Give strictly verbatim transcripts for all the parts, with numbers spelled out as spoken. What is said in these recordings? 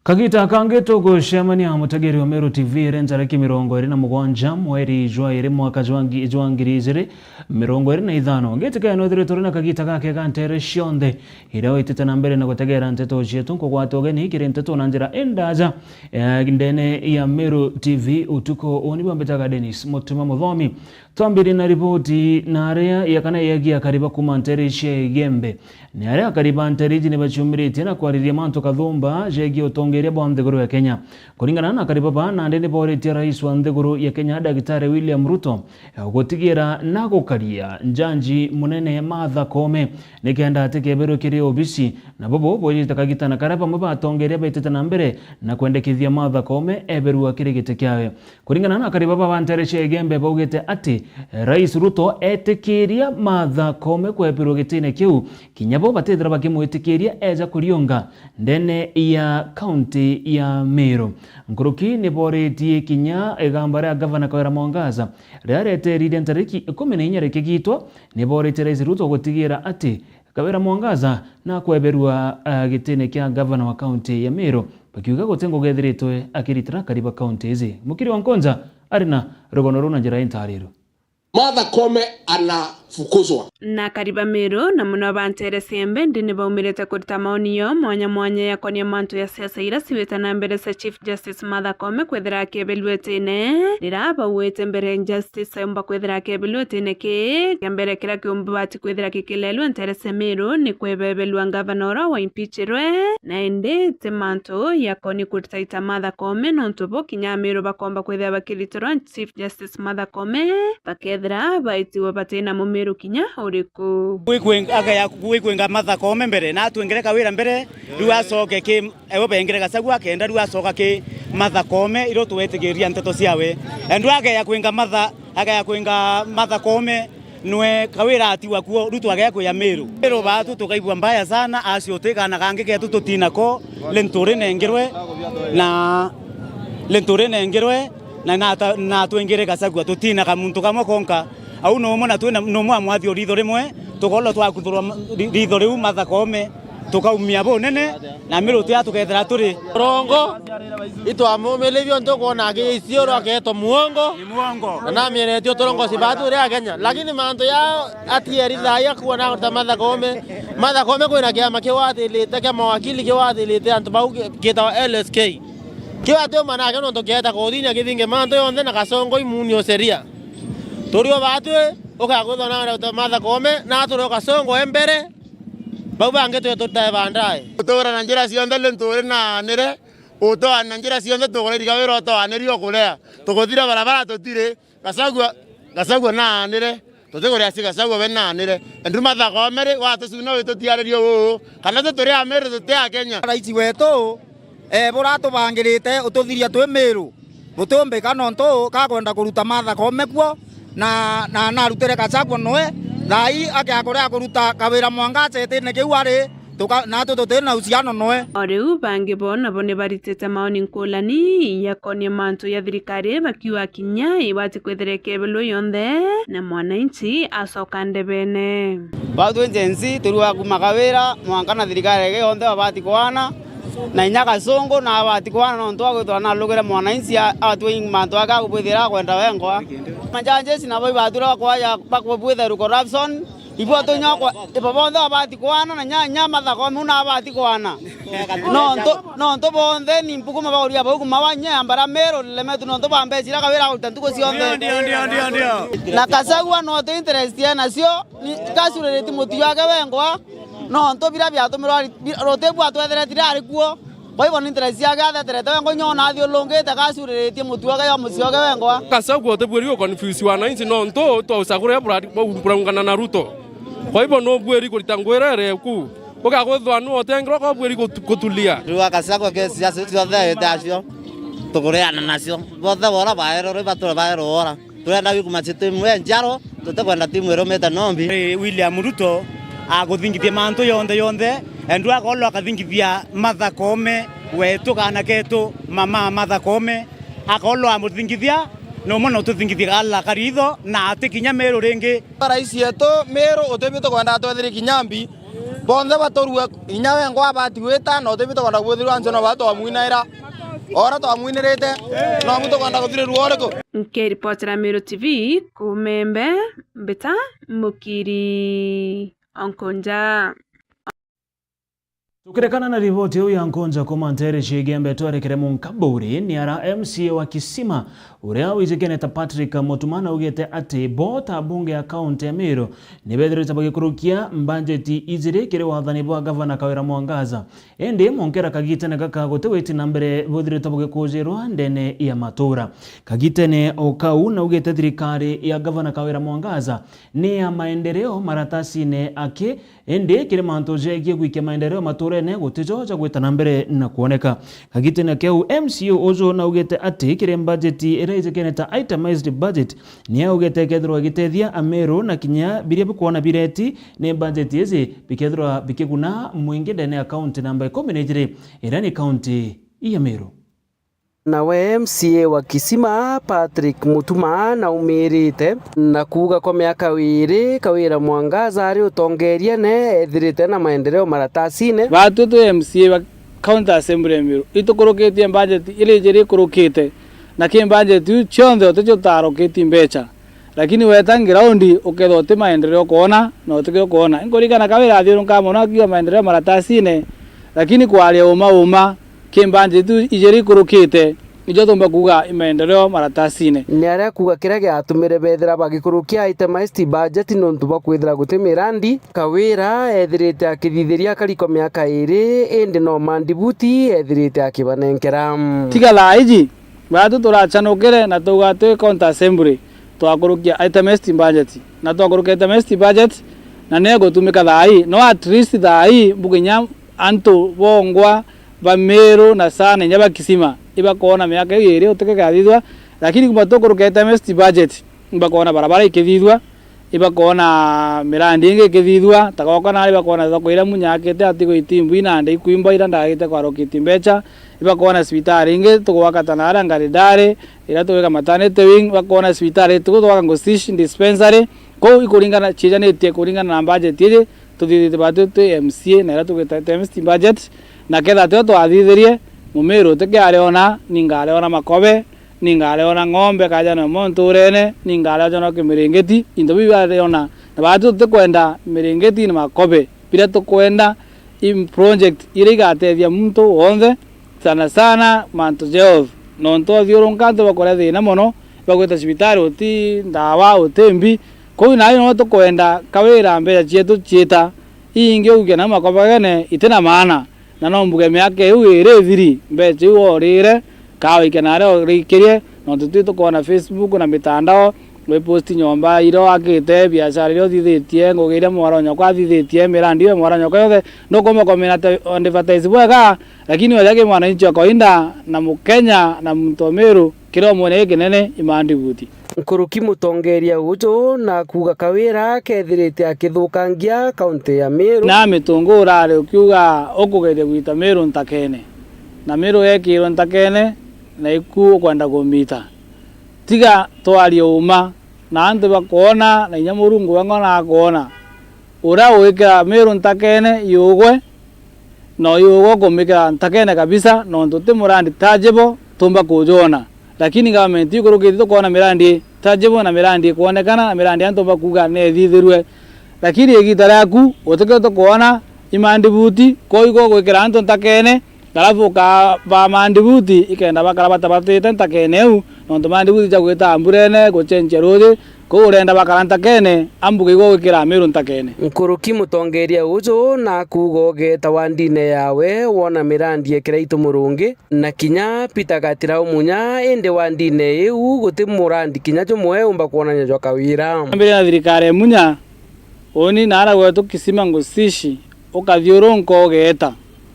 Kagita kangi tugucemania mutegeri wa Meru T V iri ntariki mirongo iri na mugwanja mweri jwa iri mwaka jwa ngi-, jwa ngiri ijiri mirongo iri na ithano. Ngitikia no ithire turi na kagita gakega ntere cionthe iria witite na mbere na gutegera nteto cietu. Nkugwata ugeni kiri nteto na njira indaja, eh, ndene ya Meru T V utuku uu. Ni bwa mbitaga Dennis Mutuma Muthomi. Twambirie na riboti na aria ya kana yegie akari ba kuuma ntere cia Igembe. Ni aria akari ba ntere iji ni baciumiritie na kwariria mantu kathumba jegie utongeria bwa nthiguru ya Kenya. Kuringana na akari baba, nandi ni boritie rais wa nthiguru ya Kenya, Daktari William Ruto, eh, gutigira na gukaria njanji munene Martha Koome nikenda atikeberwe kiri obisi, na bubu bwirite kagitana karia bamwe ba atongeria baitite na mbere na kwendekithia Martha Koome eberwa kiri giti kiawe. Kuringana na akari baba ba ntere cia Igembe, baugite ati, eh, Rais Ruto etikiria Martha Koome kweberwa gitine kiu, kinya bo batithira bakimwitikiria eja kuriunga ndene ya kaunti ya Meru. Nkuruki ni boritie kinya igamba ria gavana Kawira Mwangaza riria rieterire ntariki ikumi na inya rikigitwa, ni boritie Rais Ruto gutigira ati Kawira Mwangaza na kweberua, ah, gitine kia gavana wa kaunti ya Meru, bakiuga guti ngugi ethiritwe akiritira akari ba kaunti iji. Mukiri wa Nkonza ari na rugono ruu na njira intariru. Martha Koome anafukuzwa. Na akari ba Meru na muno ba ntere cia Igembe ni baumirite kurita maoni yao mwanya mwanya yakonia mantu ya siasa iria ciwite na mbere cia Chief Justice Martha Koome kwithira akebelua itine, riria bauite mbere Justice aumba kwithira akebelua itine kii kia mbere kiria kiumbati kwithira kikilelua ntere cia Meru ni kwebebelua ngavana uria waimpichirwe, na indi ti mantu yakoni kurita ita Martha Koome, nontu bo kinya Ameru bakomba kwithira bakiritirwa Chief Justice Martha Koome bakethira baitiwe batina mumiru kinya uriku. Gwikwenga, agaya gwikwenga Martha Koome mbere, na atwengere Kawira mbere, riu acoke ki Ewe bengire Gachagua akenda riu acoka ki Martha Koome, irio twetikiria nteto ciawe. Endu ageya kwinga Martha, ageya kwinga Martha Koome, nwe Kawira atiwa kuo, riu twagea kwia Meru. Meru baatu tukaigua mbaya sana, acio uti kana kangi ketu tutinako, Linturi nengirwe, na Linturi nengirwe, na nata-, na twingire Gachagua, tutina kamuntu kamwe konka. Au numwe na twina numwe amwathio ritho rimwe, tukolwa twakuthurwa ma-, ri-, ritho riu Martha Koome. Tukaumia bunene, na Meru tia tukethira turi. Murongo, itwamumilirie untu ukwona akija isioro akeetwa muongo. Ni muongo. Na namienetie uturongoci batu uri a Kenya. Lakini mantu ya atieri thai akuona ta Martha Koome. Martha Koome kwina kiama kiwatilite kia mawakili kiwatilite antu bau ki-, kiitawa L S K. Kiu atiuma nake nontu kieta kothiini akithinge mantu yonthe na Kasongo imuni uceria. Turi o batwi, ukakwithwa na Doctor Martha Koome, na turi o Kasongo e mbere. Bau bangi twe tutae baadaye. Gutura na njira cionthe Linturi naanire, utoa na njira cionthe tukurairia Kawira utoaniri ukurea. Tukuthira barabara tutiri, Gachagua, Gachagua naanire, tutikuria ci Gachagua we naanire. Endu Martha Koome ri, watucuna wi tutiaririe uu, kana ti turi a Meru tuti a Kenya. Rais wetu, eh, buratubangirite ututhiria twi Meru. Butiumbika nontu kakwenda kuruta Martha Koome kuo, na, na, na arutire Gachagua noe, thai akiakuria kuruta Kawira Mwangaza itine kiu ari, tuka-, natu tuti na uhusiano noe. O riu bangi bo nabo ni baritite maoni nkulani yakonie mantu ya thirikari, bakiuga kinya ibati kwithira ikebelwa yonthe, na mwananchi acoka ndebene. Bau twi Gen Z, turua kuma Kawira, mwanka na thirikari ingi yonthe babati kwana, na inya Gachungu na abati kwana, nontu agwithirwa nalugire mwananchi a-, atwi mantu ake akubwithira akwenda wengwa. Majaji nabo ibatura bakwaja bakubwithiru corruption, ibo tunyokwa, ibo bonthe babati kwana, na inya, inya Martha Koome na abati kwana. Nontu, nontu bonthe ni mpukuma bauria bau kuma wanye ambara Meru lemetu nontu bambecira Kawira aguruta ntuku cionthe. Ndio, ndio, ndio, ndio, ndio. Na Gachagua no tu interest ye nacio, ni kacuriritie mutio wake wengwa, nontu bira biatumirwa ari, bi-, ruti bwatwetheretire ari kuo. Kwa hivyo ni interest yake atheterete wengwa, inya ona athiurungite kacuriritie mutio wake ya mucii wake wengwa. Gachagua utibwiri u confuse wananchi nontu twaucagura bura-, bau buraungana na Ruto. Kwa hivyo nubwiri kurita ngwira ere ku. Ugakwithwa nu otengirwa kwa bwiri gutu-, gutulia. Riu Gachagua kesi acio ciothe aite acio, tukureana nacio. Bonthe bora baerwo, riu bature baerwo ora. Turenda wikuma ci timu e njaro, tutikwenda timu irumite nombi. Ri William Ruto akuthingithia mantu yonthe yonthe, endu akolwa akathingithia Martha Koome, wetu kana ketu, mama Martha Koome, akolwa amuthingithia, numwe no tuthingithia gala karitho, na ati kinya Meru ringi. Rais yetu Meru utibite kwenda twethire kinya mbi. Bonthe baturue, inya wengwa abati gwita, na utibi tukwenda kwithirwa ncho no batwamwinaira. Ora twamwinirite, no muntu kwenda kuthirwa uriku? Nkiripotera Meru T V, Kumembe, Mbita Mukiri, Onkonja. Tukirekana na riboti iu ya Nkonja kuuma nteere cia Igembe, twerekere Munkaburi, ni ara M C A wa Kisima, uria wijikene ta Patrick Mutuma, naugite ati bo ta mbunge ya kaunti ya Meru, ni bethirite bagikurukia mbanjeti ijiri kiri wathani bwa Gavana Kawira Mwangaza. Indi mwonkera kagitene gaka guti witi na mbere buthirite bugikujirwa ndene ya matura. Kagitene o kau naugite thirikari ya Gavana Kawira Mwangaza ni ya maendeleo maratasine aki, indi kiri mantu jegie gwikia maendeleo maturene gutijo ja gwita na mbere na kwoneka. Kagitene keu M C A uju naugite ati kiri mbajeti iria ijikene ta itemized budget, ni augite ikethirwa igitethia Ameru na kinya biria bikwona bireti ni mbajeti iji bikethirwa bikiguna mwingi ndene ya kaunti namba ikumi na ijiri, iria ni kaunti ya Meru. Nawe M C A wa Kisima, Patrick Mutuma, naumirite na kuuga kwa miaka iiri, Kawira Mwangaza ari utongeriene, ethirite na maendeleo maratasine. Baatwi twi M C A ba County Assembly ya Meru, itukurukitie mbanjeti iria ijiri ikurukite, na ki mbanjeti iu cionthe uticio utarukitie mbecha. Lakini weeta ground, ukethirwa uti maendeleo ukoona, na utikio ukoona. Inkuririkana Kawira athiurunkaa mono akiuga maendeleo maratasine, lakini kwaria uma uma, ki mbanjeti tu ijiri ikurukite, nijo tuumba kuuga i maendeleo maratasine. Ni aria kuuga kiria giatumire bethira bagikurukia itemized budget nontu bwa kwithira guti mirandi. Kawira ethirite akithithiria akari kwa miaka iiri, indi no mandibuti ethirite akibanenkera. Tiga thaa iji, baatwi turacanukire na twauga twi County Assembly, twakurukia itemized budget, na twakurukia itemized budget, na ni igutumika thaa ii. No at least thaa ii mbuge inya antu bongwa ba Meru na sana inya ba Kisima ibakoona miaka iu iiri utike gathithwa, lakini kuma tukurukia itemized budget, ibakoona barabara ikithithua, ibakoona mirandi ingi ikithithua, ta gwakwa nari bakoona thoko iria Munya akite atigo itimbu inande ikwimba iria ndagite kwarukitie mbecha, ibakoona cibitari ingi tugwaka ta naria Ngaridari, iria tugwika maternity wing, ibakoona cibitari tugu tugwaka Ngusish dispensary. Kou ikuringana, ciijanitie kuringana na budget iji, tuthithite batu twi M C A na iria tugwita itemized budget, na ketha tio twathithirie, Mumiru utikiariona, ni ngariona makobe, ni ngariona ng'ombe kaja nomo nturene, ni ngariona kimiringiti, into biu bariona. Na baatu tutikwenda miringiti na makobe, biria tukwenda i project iria igatethia muntu wonthe, sana sana mantu ja health. Nontu uthiurunka antu bakuria thina mono, bagwita cibitari uti ndawa, uti mbi. Kou nai no tukwenda Kawira mbeca cietu ciita, iingi uge na makobagene iti na maana. Na no mbuge miaka iu iiri ithiri, mbeca iu worire, kawikia naria urikirie, nontu twi tukoona Facebook na mitandao, wiposti nyomba iria wakite, biashara iria uthithitie, ngugi iria mwaronyokwa athithitie, mirandi iria mwaronyokwa yonthe, nukumba kumina ta advertise bwega, lakini waja ki mwananchi wa kawaida na Mukenya na muntu wa Meru, kiria umwene gikinene i mandibuti. Nkuruki mutongeria uju na kuuga Kawira kethirite akithukangia kaunti ya Meru. Na mitungu urari ukiuga ukugeria gwita Meru ntakene, na Meru yekirwe ntakene, na iku ukwenda kumita. Tiga twarie uma, na antu bakwona, na inya Murungu wengwa nakwona. Uria ugwikira Meru ntakene yugwe, na uyu ugwe ukumikira ntakene kabisa, nontu ti murandi tangible tumba kujona. Lakini government ikurukite tukoona mirandi tangible na mirandi ikwonekana na mirandi antu bakuuga neethithirue. Lakini igiita riaku utikio tukwona i mandibuti, kuu igwe ugwikira antu ntakene, alafu ukabaa mandibuti ikenda bakara batabatite ntakene iu, nontu mandibuti ja gwita mburene, gucenjia ruuji, kou urenda bakara ntakene, ambuge igwe gwikira Meru ntakene. Nkuruki mutongeria uju na kuuga ugeeta wandine yawe wona mirandi ya Kiraitu Murungi, na kinya Peter Gatirau Munya, indi wandine iu guti murandi kinya jumwe umba kwonania jwa Kawira. Ambire na thirikari ya Munya, uni naara gwetu Kisima Ngusishi, ukathiurunka ugeeta.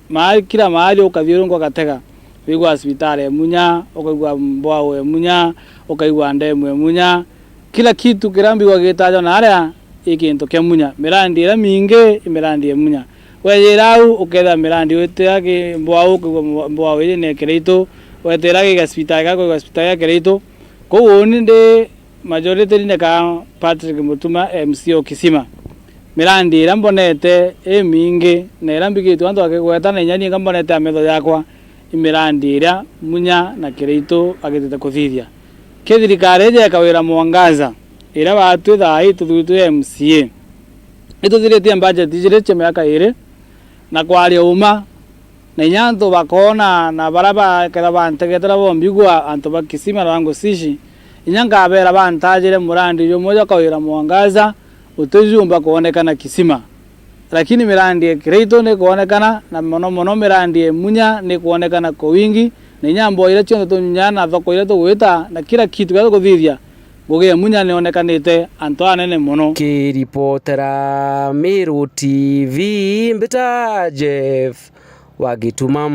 Maali, kila maali ukathiurunka ugatega. Wigua cibitari e Munya, ukaigua mbwau e Munya, ukaigua ndemu e Munya. Kila kitu kiria mbigua gitajwa naaria i kintu kia Munya. Mirandi iria mingi i mirandi e Munya. Wejira au, ukethira mirandi witira ki mbwau, ukaigua mbwa-, mbwau iji ni e Kiraitu. Wetira ki gacibitari gaka, ukaigua cibitari gia Kiraitu. Kou uni ndi majority ni neka Patrick Mutuma, M C A o Kisima. Mirandi iria mbonete imingi na iria mbigitwe antu bakigweta, na inya ninga mbonete a metho jakwa, i mirandi iria Munya na Kiraitu agitite kuthithia. Ki thirikari iji eka wira mwangaza, iria batwi thaa ii tuthuritwe M C A, ituthiritie budget ijiri cia miaka iri, na kwaria uma, na inya antu bakoona, na baria bakethira bantegetera bombigua, antu ba Kisima na ba Ngusishi, inya nkabera bantajire murandi jumwe jwa Kawira Mwangaza utijumba kwonekana Kisima. Lakini mirandi ya Kiraitu ni kwonekana, na mono mono mirandi ya Munya ni kwonekana kwa wingi, na inya mboa iria cionthe tunyunyaa na thoko iria tugwita na kila kitu kiria tukuthithia, ngugi ya Munya nionekanite antu anene mono. Kiripotera Meru T V, mbita Jeff wa Gituma.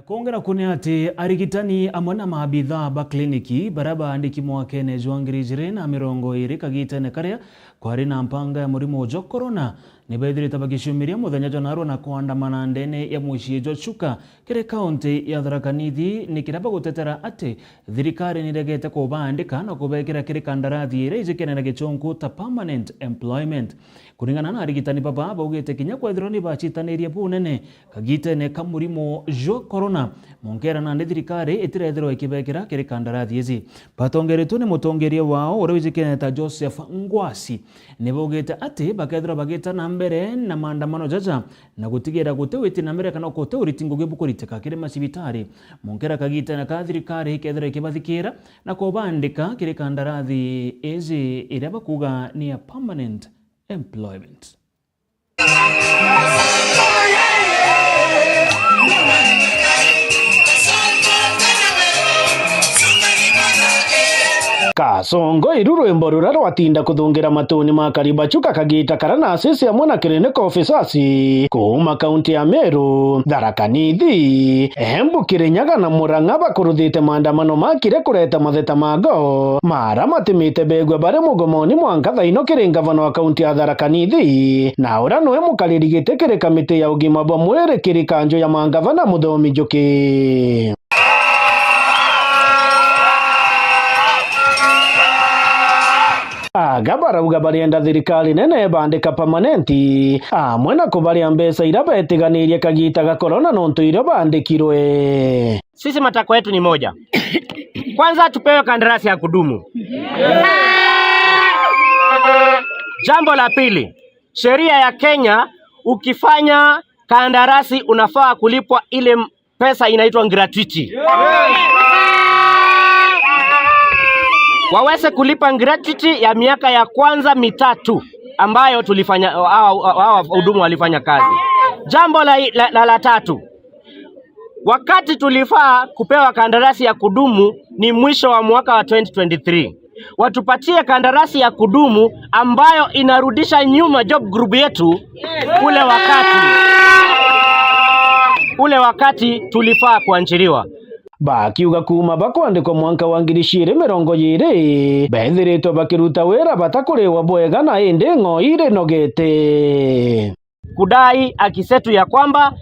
Kwongera ku ni ati arigitani amwe na maabithaa ba kliniki baria baandiki mwakene jwa ngiri ijiri na mirongo iiri kagitene karia kwari na mpanga ya murimo jwa corona, ni bethirite bagiciumiria muthenya jwa narua na kwandamana ndene ya mucii jwa Chuka kiri kaunti ya Tharaka Nithi, ni kiria bagutetera ati thirikari ni iregete kubaandika na kubekira kiri kandarathi iria ijikene na gichunku ta permanent employment. Kuringana na arigitani baba, baugite kinya kwethirwa ni bacitanirie bunene kagitene ka murimo jwa corona, monkera nandi thirikari itirethirwa ikibekira kiri kandarathi iji. Batongeretwe ni mutongeria wao uria wijikene ta Joseph Ngwasi, ni baugite ati bakethirwa bagita na mbere na maandamano jaja na gutigira guti witi na mbere kana guti uriti ngugi bukuritika kiri macibitari, monkera kagitene ka thirikari ikethirwa ikibathikira na kubandika kiri kandarathi iji iria bakuga ni ya permanent employment. Kasongo iru rwimbo ruria rwatinda kuthungira matuni ma Kariba Chuka kagita karia na asisi amwe na clinical officers kuuma kaunti ya Meru, Tharaka Nithi, Embu, Kirinyaga na Murang'a bakuruthite maandamano makire kureta matheta mago, mara matimite begua bari mugomoni mwanka thaino kiri ngavana wa kaunti ya Tharaka Nithi, na uria niwe mukariri giti kiri kamiti ya ugima bwa mwiri kiri kanju ya mangavana Muthomi Njuki. Aga barauga barienda thirikari nene ibandika permanent, amwe na kubaria mbeca iria betiganirie kagita ga corona nontu irio bandikirwe. Sisi matakwa yetu ni moja. Kwanza tupewe kandarasi ya kudumu. Jambo la pili, sheria ya Kenya, ukifanya kandarasi unafaa kulipwa ile pesa inaitwa gratuity. Waweze kulipa gratuity ya miaka ya kwanza mitatu ambayo tulifanya, hawa, hawa wahudumu walifanya kazi. Jambo la, la, la, la tatu, wakati tulifaa kupewa kandarasi ya kudumu ni mwisho wa mwaka wa twenty twenty-three. Watupatie kandarasi ya kudumu ambayo inarudisha nyuma job group yetu ule wakati, ule wakati tulifaa kuajiriwa. Bakiuga kuuma bakwandikwa mwanka wa ngiri ciiri mirongo iiri, bethiritwe bakiruta wira batakuriwa bwega na indi ng'o irinogete. Kudai haki zetu ya kwamba,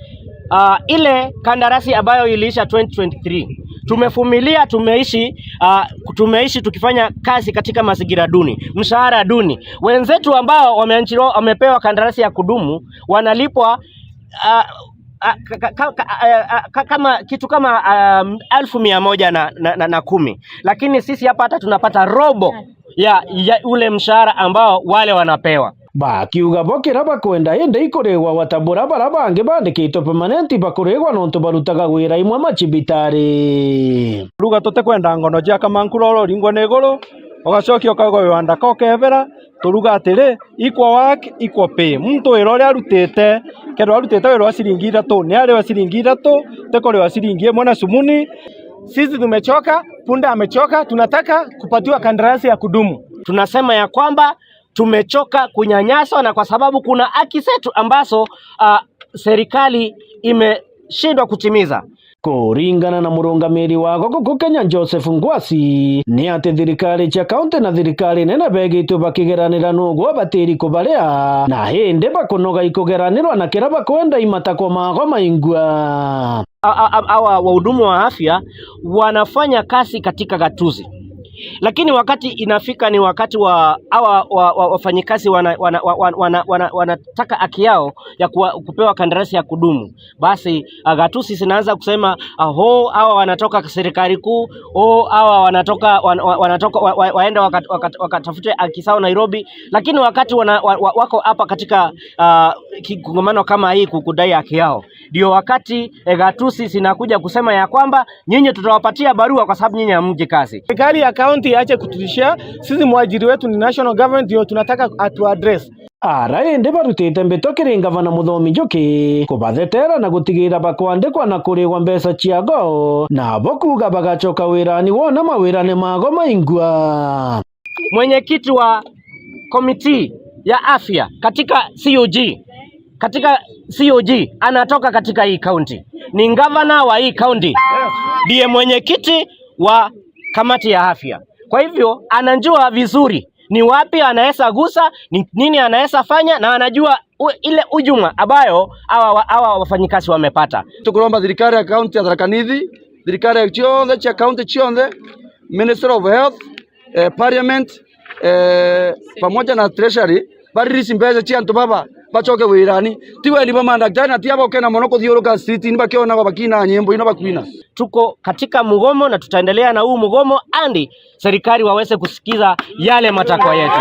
ah, ile kandarasi ambayo iliisha twenty twenty-three, tumevumilia, tumeishi, ah, tumeishi tukifanya kazi katika mazingira duni, mshahara duni. Wenzetu ambao wameajiriwa, wamepewa kandarasi ya kudumu, wanalipwa, ah, ah, ka, ka, ka, ka, ah, ah, ka, kama, kitu kama, um, elfu mia moja na, na, na, na kumi, lakini sisi hapa hata tunapata robo ya, ya ule mshahara ambao wale wanapewa. Bakiuga bo kira bakwenda indi ikurigwa wata bura bara bangi bandikitwe permanent bakurigwa nontu barutaga wira imwe macibitari. Ruga tutikwenda ngono cia kamankuroro uringwa ni iguru, ugacokia ukagoerwa ndaka ukebera, turuga atiri, equal work, equal pay. Muntu wira uria arutite, kethirwa arutite wira wa ciringi ithatu, ni ariwe ciringi ithatu, tikuriwa ciringi imwe na sumuni. Sisi tumechoka, punda amechoka, tunataka kupatiwa kandarasi ya kudumu. Tunasema ya kwamba tumechoka kunyanyaswa na kwa sababu kuna haki zetu ambazo, ah, serikali imeshindwa kutimiza. Kuringana na murungamiri wa guku Kenya Joseph Ngwasi, ni ati thirikari cia kaunti na thirikari nene begitwe bakigeranira nugwa batiri kubaria, na indi bakunoga ikugeranirwa na kira bakwenda imatakwa mago maingwa. A-, a-, a-, hawa wahudumu wa afya wanafanya kazi katika gatuzi. Lakini wakati inafika ni wakati wa hawa wa, wa, wafanyikazi wana, wana, wa- wana, wana, wana, wanataka haki yao ya kuwa, kupewa kandarasi ya kudumu, basi ah, gatusi zinaanza kusema ah, ho hawa wanatoka serikali kuu, oh hawa wanatoka wan, wa- wanatoka wa, wa, waende wakat, wakat, wakatafute haki zao Nairobi. Lakini wakati wana, wa, wa, wako hapa katika ah, ki- kongamano kama hii ku- kudai haki yao, ndio wakati eh, gatusi zinakuja kusema ya kwamba nyinyi tutawapatia barua kwa sababu nyinyi hamji kazi. Serikali ya kaunti iache kututishia sisi, mwajiri wetu ni national government, ndio tunataka atu address. Ara indi barutite mbito kiri ngavana Muthomi Njuki kubathetera na gutigira bakwandikwa na kurigwa mbeca ciago, nabo kuuga bagacoka wirani wona mawirane mago maingwa. Mwenyekiti wa komiti ya afya katika C O G, katika C O G anatoka katika hii kaunti, ni gavana wa hii kaunti, ndiye mwenyekiti wa kamati ya afya. Kwa hivyo anajua vizuri ni wapi anaweza gusa, ni nini anaweza fanya, na anajua u, ile ujuma ambayo hawa wa- hawa wafanyikazi wamepata. Tukuromba thirikari ya kaunti ya Tharaka Nithi, thirikari cionthe cia kaunti cionthe, Ministry of Health, eh, Parliament, eh, pamoja na Treasury, ba release mbeca cia antu baba bacoke wirani. Ti wendi bwa mandagitari na ti aba ukena mono kuthiuruka street-ini bakionagwa bakina nyimbo ino bakwina. Tuko katika mgomo na tutaendelea na huu mgomo and serikali waweze kusikiza yale matakwa yetu.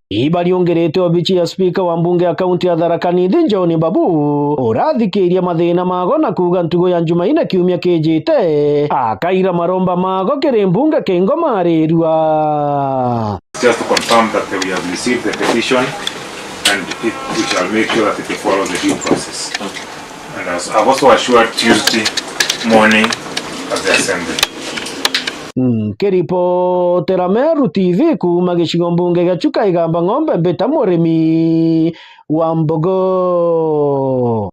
Ibariungirite obici ya spika wa mbunge ya kaunti ya Tharaka Nithi, John Babu, urathikiirie mathina mago na kuuga ntugo ya Njumaine kiumia kijite akaira maromba mago kiri mbunge kingo marirua. Just to confirm that we have received the petition and it, we shall make sure that it follows the due process. And as I've also assured Tuesday morning at the assembly. Nkiripotera Meru T V kuuma gicigo mbunge gia Chuka Igamba Ng'ombe, mbita Murimi wa Mbogo.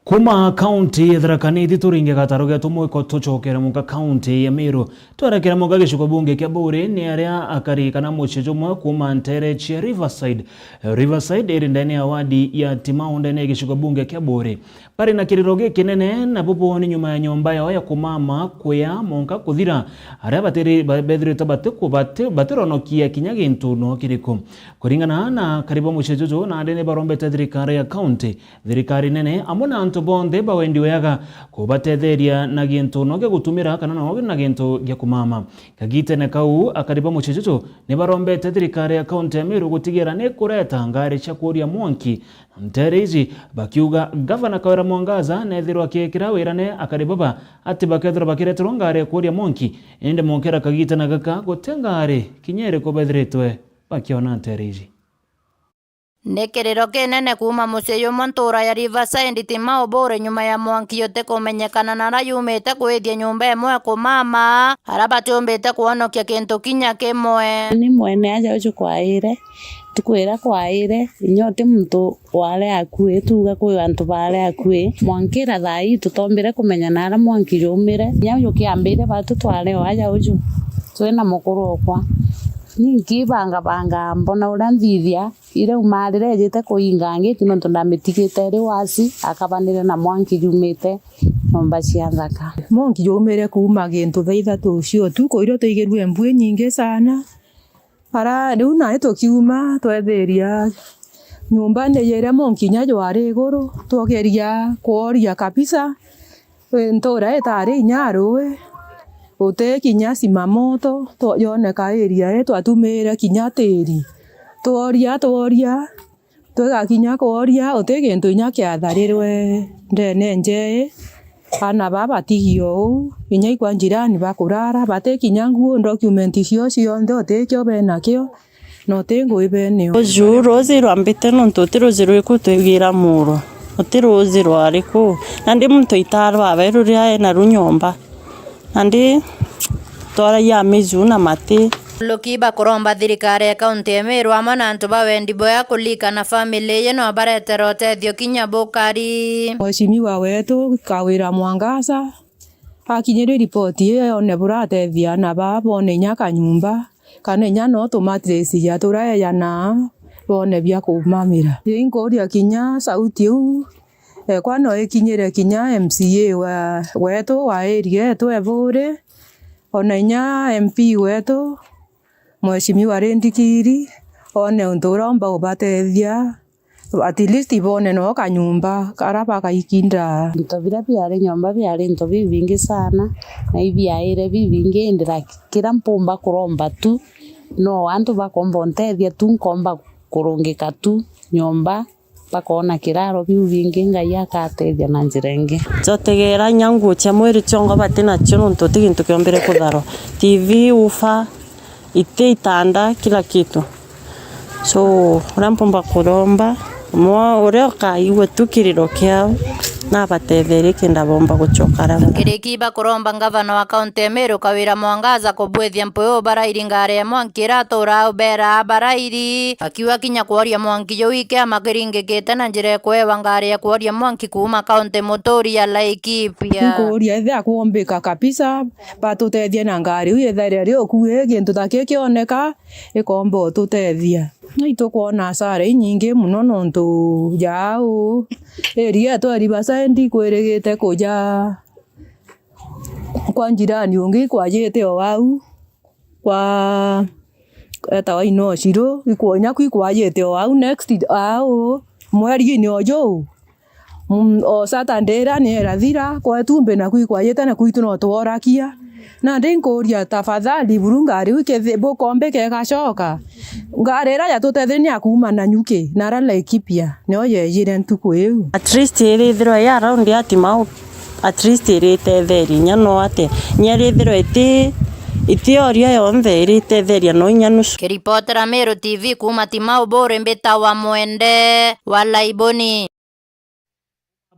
Kuuma kaunti ya Tharaka Nithi turinge gataro geetu mwiko tucokere muka kaunti ya Meru. Twerekera muka gicigo bunge kia Buuri, ni aria akari kana mucii jumwe kuuma nteere cia Riverside. Riverside iri ndene ya wadi ya Timau ndene ya gicigo bunge kia Buuri. Bari na kiriro gikinene, nabo booni nyuma ya nyomba yao ya kumama kuya monka kuthira, aria batiri-, ba-, bethirite batiku-, bati-, batironokia kinya gintu no kiriku. Kuringana na akari ba mucii juju, nandi ni barombete thirikari ya kaunti, thirikari nene, amwe na antu bonthe ba wendi wega kubatetheria na gintu no gia gutumira kana no na gintu gia kumama. Kagitene kau, akari ba mucii juju ni barombete thirikari ya kaunti ya Meru gutigira ni kureta ngari cia kuuria mwanki nteere iji, bakiuga Gavana Kawira Mwangaza neethirwa akiikira wirane akari baba ati bakethirwa bakireterwa ngari ya kuuria mwanki, indi monkera kagitene gaka guti ngari kinya iriku bethiritwe bakiona nteere iji. Ni kiriro kinene kuuma mucii jumwe ntuura ya Riverside Timau Buuri nyuma ya mwanki utikumenyekana na ara yumite kwithia nyomba imwe ya kumama, ara batiumbite kwonokia kintu kinya kimwe. Ni mwene aja uju kwaire. Ntuku iria kwaire, inya uti muntu waari akui, tuuga kwi antu baari akui. Mwanki ira thaa ii tutombire kumenya naara mwanki juumire. Inya jukiambiire batu twari o aja uju, twina mukuru okwa. Ni nkibangabanga mbona uria nthithia, iria umarire ejite kuinga ngiti nontu ndamitigite iri wasi, akabanire na mwanki jumite nyomba cia nthaka. Mwanki juumire kuuma gintu thaa ithatu cia utuku, irio twaigirue mbu inyingi sana. Ara riu nari tukiuma, twethiria nyomba ni iria mwanki kinya jwari iguru, twogeria kworia kabisa. Ntuura itari inya a ruui, uti kinya cima moto, twoyoneka area ii, twatumire kinya tiiri. Tworia, tworia, twigakinya kworia, uti gintu inya kiatharirwe ndene njei. Aana baa batigio uu, inya ikwa njirani bakurara, bati kinya nguo, document cio cionthe utikio benakio, na uti ngui benio. Ruuji rwambite nontu uti ruuji rwiku twigira muro, uti ruuji rwari kuu, nandi muntu aitaa rwawe ruria ena ru nyomba. Nandi twaragia miju na mati. Luki bakuromba thirikari ya kaunti ya Meru amwe na antu ba wendi bwega kulika na family iyo no baretere utethio kinya bukari. Mheshimiwa wetu Kawira Mwangaza akinyirwe ripoti iyo, one buratethia na baa bone inya kanyumba, kana inya no tumatiresi ja turaejanaa, bone bia kumamira. Inkuria kinya sauti iu Ekwa no ikinyire kinya M C A wa, wetu wa area yetu e Buuri, ona inya M P wetu, Mheshimiwa Rindikiri, one untu uria umba ubatethia, at least bone no kanyumba karia bagaikinda. Into biria biari nyomba biari into bibingi sana, na ibiaire bibingi, indi like, kiria mpumba kuromba tu, no antu bakomba untethia tu, nkomba kurungika tu nyomba, bakoona kiraro, biu bingi Ngai agatethia na njira ingi. Njotegera inya nguo cia mwiri ciongo bati nacio, nontu ti gintu kiombire kutharwa. T V, ufa, iti, itanda, kila kitu. So, uria mpumba kuromba, mwa-, uria ukaigua tu kiriro kiao, nabatetherie kenda bomba gucoka aria bari. Kiriki bakuromba ngavana wa kaunti ya Meru Kawira Mwangaza kubwithia mpuyu barairi ngari ya mwanki ira atuura au beraa barairi, akiuga kinya kworia mwanki juu ikiama kiringikite na njira ya kuewa ngari ya kworia mwanki kuuma kaunti muturi ya Laikipia. Nkuuria ethia kwombika kabisa, batutethie na ngari iu yethaira iri ukui, gintu ta kii kioneka, ikomba ututethia. Itukwona hasara inyingi mono nontu ja au area yetu ya Riverside ikwirigite kuja kwa njirani ungi ikwajite o au, kwa etawa Inoshiro, ikwo-, nyaku ikwajite o au next, au mweri-ini o juu. Mm, o Saturday iria ni irathira, kwetu mbi naku ikwajite, naku itu no tworakia. Nandi nkuuria, tafadhali, buru ngari iu ikethi-, bukombika igacoka. Ngari iria yatutetherie ni ya kuuma Nanyuki, na aria Laikipia, nio yejire ntuku iu. At least irithirwa i around ya Timau, at least iritetherie, inya no ate, inya irithirwa iti, itioria yonthe, iritetheria no inya nusu. Kiripotera Meru T V kuuma Timau, Buuri, mbitawa Mwende wa Laiboni.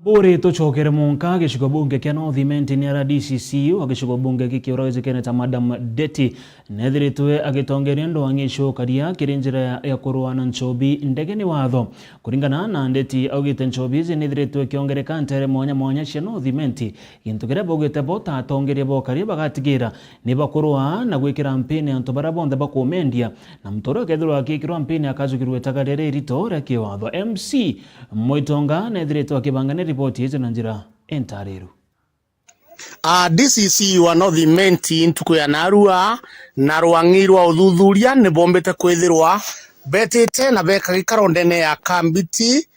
Buuri, tucokere munka gicigo bunge kia North Imenti, ni aria D C C wa gicigo bunge giki uria wijikene ta Madam Ndeti, nethiritwe agitongeria ndwang'i icukaria kiri njira ya, ya kurua na nchobi ndege ni watho. Kuringana na Ndeti, augite nchobi iji nithiritwe ikiongereka ntere mwanya mwanya cia North Imenti, gintu kiria baugite bo ta atongeria ba ukaria bagatigira ni bakurua na gwikira mpini antu baria bonthe bakumendia, na muntu uria ukethirwa agikirwa mpini akajukirwa itagaria ririto ria kiwatho. M C Mwitonga nethiritwe akibangania riboti iji na njira intariru. A D C C wa North Imenti ntuku ya narua na rwang'i rwa uthuthuria ni bombite kwithirwa betite na beka gikaro ndene ya Kambiti,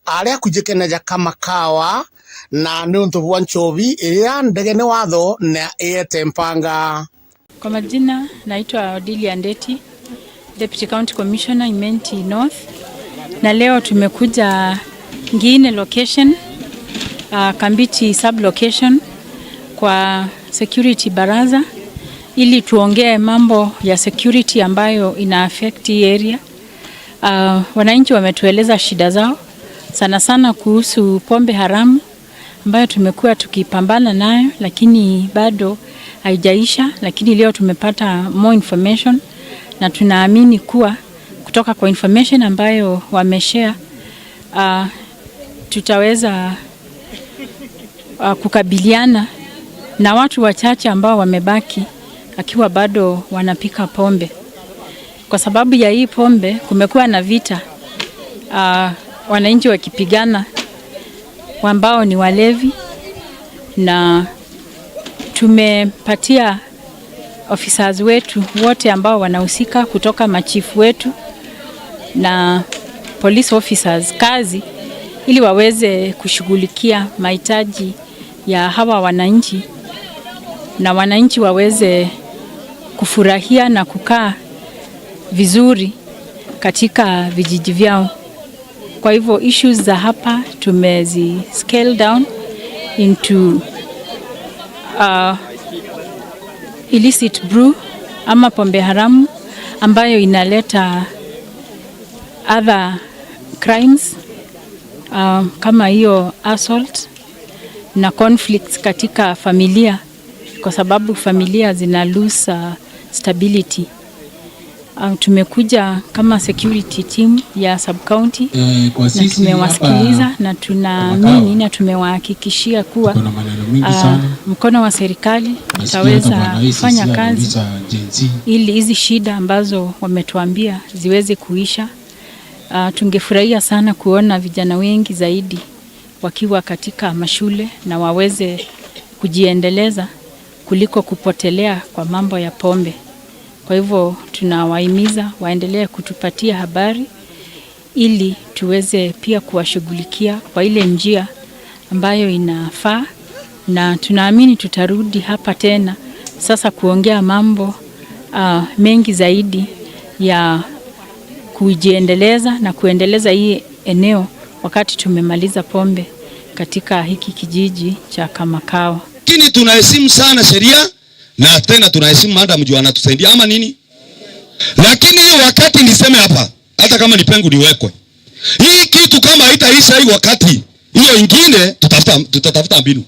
aria kujikene ja Kamakawa, na ni untu bwa nchobi iria ndege ni watho na iete mpanga. Kwa majina, naitwa Odilia Ndeti, Deputy County Commissioner, Imenti North. Na leo tumekuja Ngine location, uh, Kambiti sub location kwa security baraza, ili tuongee mambo ya security ambayo ina affect hii area. Uh, wananchi wametueleza shida zao, sana sana kuhusu pombe haramu, ambayo tumekuwa tukipambana nayo, lakini bado haijaisha, lakini leo tumepata more information, na tunaamini kuwa kutoka kwa information ambayo wameshare, ah, tutaweza, ah, kukabiliana na watu wachache ambao wamebaki, akiwa bado wanapika pombe. Kwa sababu ya hii pombe, kumekuwa na vita, ah, wananchi wakipigana, ambao ni walevi, na tumepatia officers wetu wote ambao wanahusika, kutoka machifu wetu na police officers, kazi ili waweze kushughulikia mahitaji ya hawa wananchi, na wananchi waweze kufurahia na kukaa vizuri katika vijiji vyao. Kwa hivyo, issues za hapa tumezi scale down into, uh, illicit brew ama pombe haramu ambayo inaleta other crimes, uh, kama hiyo assault na conflicts katika familia, kwa sababu familia zina lose, uh, stability. Uh, tumekuja kama security team ya sub county, eh, na tumewasikiliza na tunaamini na tumewahakikishia kuwa, uh, mkono wa serikali utaweza kufanya kazi ili hizi shida ambazo wametuambia ziweze kuisha. Uh, tungefurahia sana kuona vijana wengi zaidi wakiwa katika mashule na waweze kujiendeleza kuliko kupotelea kwa mambo ya pombe. Kwa hivyo tunawahimiza waendelee kutupatia habari ili tuweze pia kuwashughulikia kwa ile njia ambayo inafaa, na tunaamini tutarudi hapa tena sasa kuongea mambo, ah, mengi zaidi ya kujiendeleza na kuendeleza hii eneo wakati tumemaliza pombe katika hiki kijiji cha Kamakao. Lakini tunaheshimu sana sheria na tena tunaheshimu madam juu anatusaidia ama nini? Lakini hiyo wakati niseme hapa, hata kama ni pengo niwekwe, hii kitu kama haitaisha hii wakati, hiyo ingine tutafuta, tutatafuta mbinu,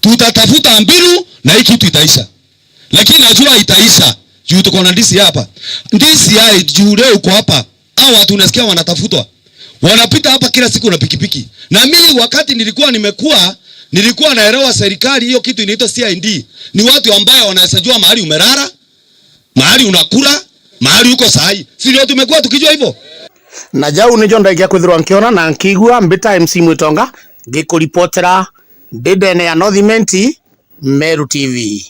tutatafuta mbinu na hii kitu itaisha. Lakini najua itaisha juu tuko na D C I hapa. D C I juu leo uko hapa, hao watu unasikia wanatafutwa, wanapita hapa kila siku na pikipiki. Na mimi wakati nilikuwa nimekuwa, nilikuwa naelewa serikali hiyo kitu inaitwa C I D ni watu ambaye wanaweza jua mahali umelala, mahali unakula, mahali uko sahi. Si ndio tumekuwa tukijua hivyo? Na jau nijo ndaikia kwithirwa nkiona na nkiigua mbita M C Mwitonga ngikuripotera ndi ndene ya North Imenti, Meru T V.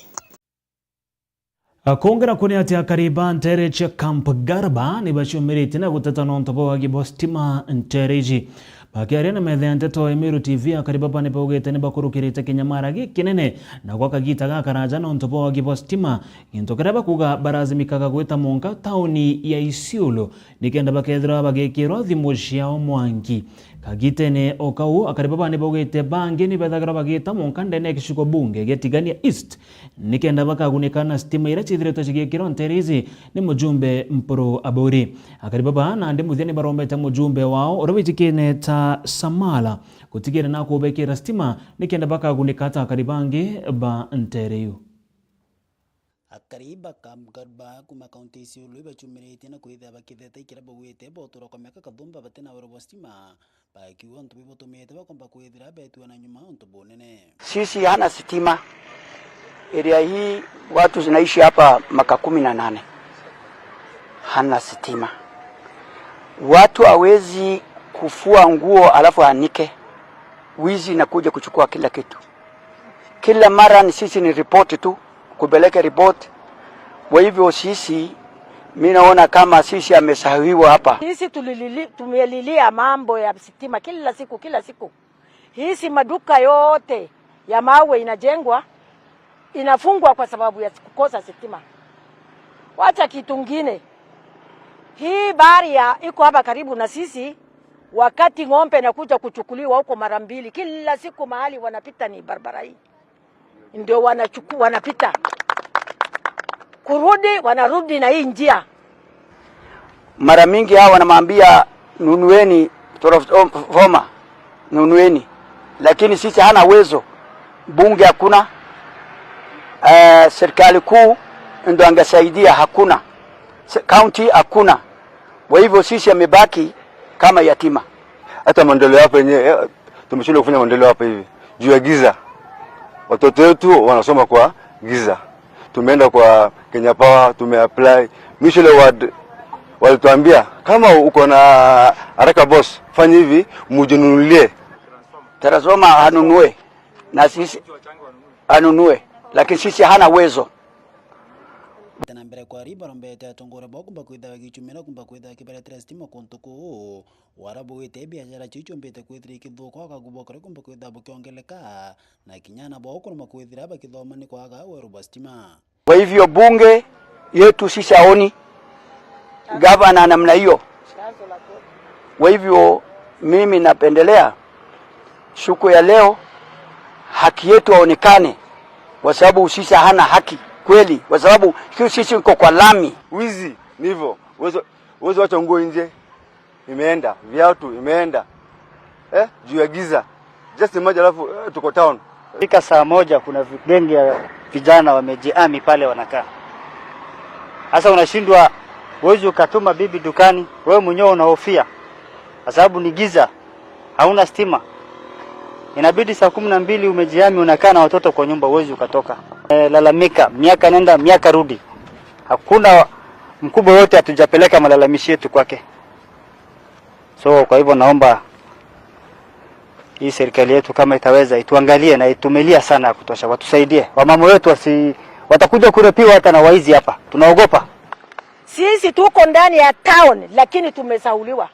Akongera kuni ati akari ba ntere cia Camp Garba ni baciumiritie na guteta nontu bwa wagi bwa stima ntere iji. Bakiaria na metha ya nteto ya Meru T V, akari baba ni baugite ni bakurukirite kinyamara gikinene na gwa kagita gakaraja nontu bwa wagi bwa stima, gintu kiria bakuga barazimikaga gwita monka tauni ya Isiolo nikenda bakethirwa bagikirwa thimu ciao mwanki. Kagitene o kau, akari baba ni baugite bangi ni bethagirwa bagita monka ndene ya gicigo bunge gia Tigania East nikenda bakagunika na stima iria ciithiritwe cigikirwa ntere iji ni mujumbe Mpuru Aburi. Akari baba nandi muthia ni barombete mujumbe wao uria wijikine ta Samala gutigira na kubekira stima nikenda bakagunika ta akari bangi ba ntere iu. Akari ba Camp Garba kuma kaunti ya Isiolo ibacumiritie na kwithira bakitheta ikira baugite botura kwa miaka kathumba batina wiro bwa stima. Bakiuga untu bibutumite bakomba kwithira betua na nyuma untu bunene. Sisi hana sitima. Area hii watu zinaishi hapa maka kumi na nane. Hana sitima. Watu hawezi kufua nguo alafu anike. Wizi inakuja kuchukua kila kitu. Kila mara ni sisi ni ripoti tu, kupeleka ripoti. Kwa hivyo sisi, mi naona kama sisi amesahiwa hapa. Sisi tulilili-, tumelilia mambo ya sitima kila siku, kila siku. Hizi maduka yote ya mawe inajengwa, inafungwa kwa sababu ya kukosa sitima. Wacha kitu ngine. Hii bahari ya iko hapa karibu na sisi, wakati ng'ombe inakuja kuchukuliwa huko mara mbili, kila siku mahali wanapita ni barabara hii. Ndio wanachuku-, wanapita. Kurudi, wanarudi na hii njia. Mara mingi hawa wanamwambia, "Nunueni transformer, nunueni." Lakini sisi hana uwezo. Bunge hakuna. Eh, serikali kuu ndio angesaidia, hakuna. Se-, county hakuna. Kwa hivyo sisi amebaki kama yatima. Hata maendeleo hapa yenyewe, eh, tumeshindwa kufanya maendeleo hapa hivi juu ya giza. Watoto wetu wanasoma kwa giza. Tumeenda kwa Kenya Power, tumeapply. Mwisho ile ward walituambia, "Kama uko na haraka boss, fanya hivi, mujinunulie." Transformer anunue, na sisi anunue, lakini sisi hana uwezo. Na mbere kwari barombete atongoria bao kumba kwithira bagichumira kumba kwithira kibaretera stima kuntu kuu. Wara bugite biashara chiu ichombite kwithira ikithuka, wakagu bwa kuria kumba kwithira bukiongeleka, na kinya ana bao kuruma kwithira bakithoma ni kwaga weru bwa stima. Kwa hivyo bunge yetu sisi haoni, gavana namna hiyo. Kwa hivyo mimi napendelea siku ya leo haki yetu aonekane, kwa sababu sisi hana haki kweli, kwa sababu sisi iko kwa lami. Wizi ni hivyo, uwezi, uwezi wacha nguo nje. Imeenda, viatu imeenda. Eh, juu ya giza. Just imagine, alafu, eh, tuko town. Fika saa moja, kuna vi-, genge ya vijana wamejihami pale wanakaa. Sasa unashindwa, huwezi ukatuma bibi dukani, wewe mwenyewe unahofia. Kwa sababu ni giza, hauna stima. Inabidi saa kumi na mbili umejihami, unakaa na watoto kwa nyumba, huwezi ukatoka. Eh, lalamika, miaka nenda, miaka rudi. Hakuna mkubwa yote hatujapeleka malalamishi yetu kwake. So, kwa hivyo naomba Hii serikali yetu kama itaweza, ituangalie na itumilia sana ya kutosha, watusaidie. Wamama wetu wasi-, watakuja kurepiwa hata na waizi hapa. Tunaogopa. Sisi tuko ndani ya town, lakini tumesauliwa.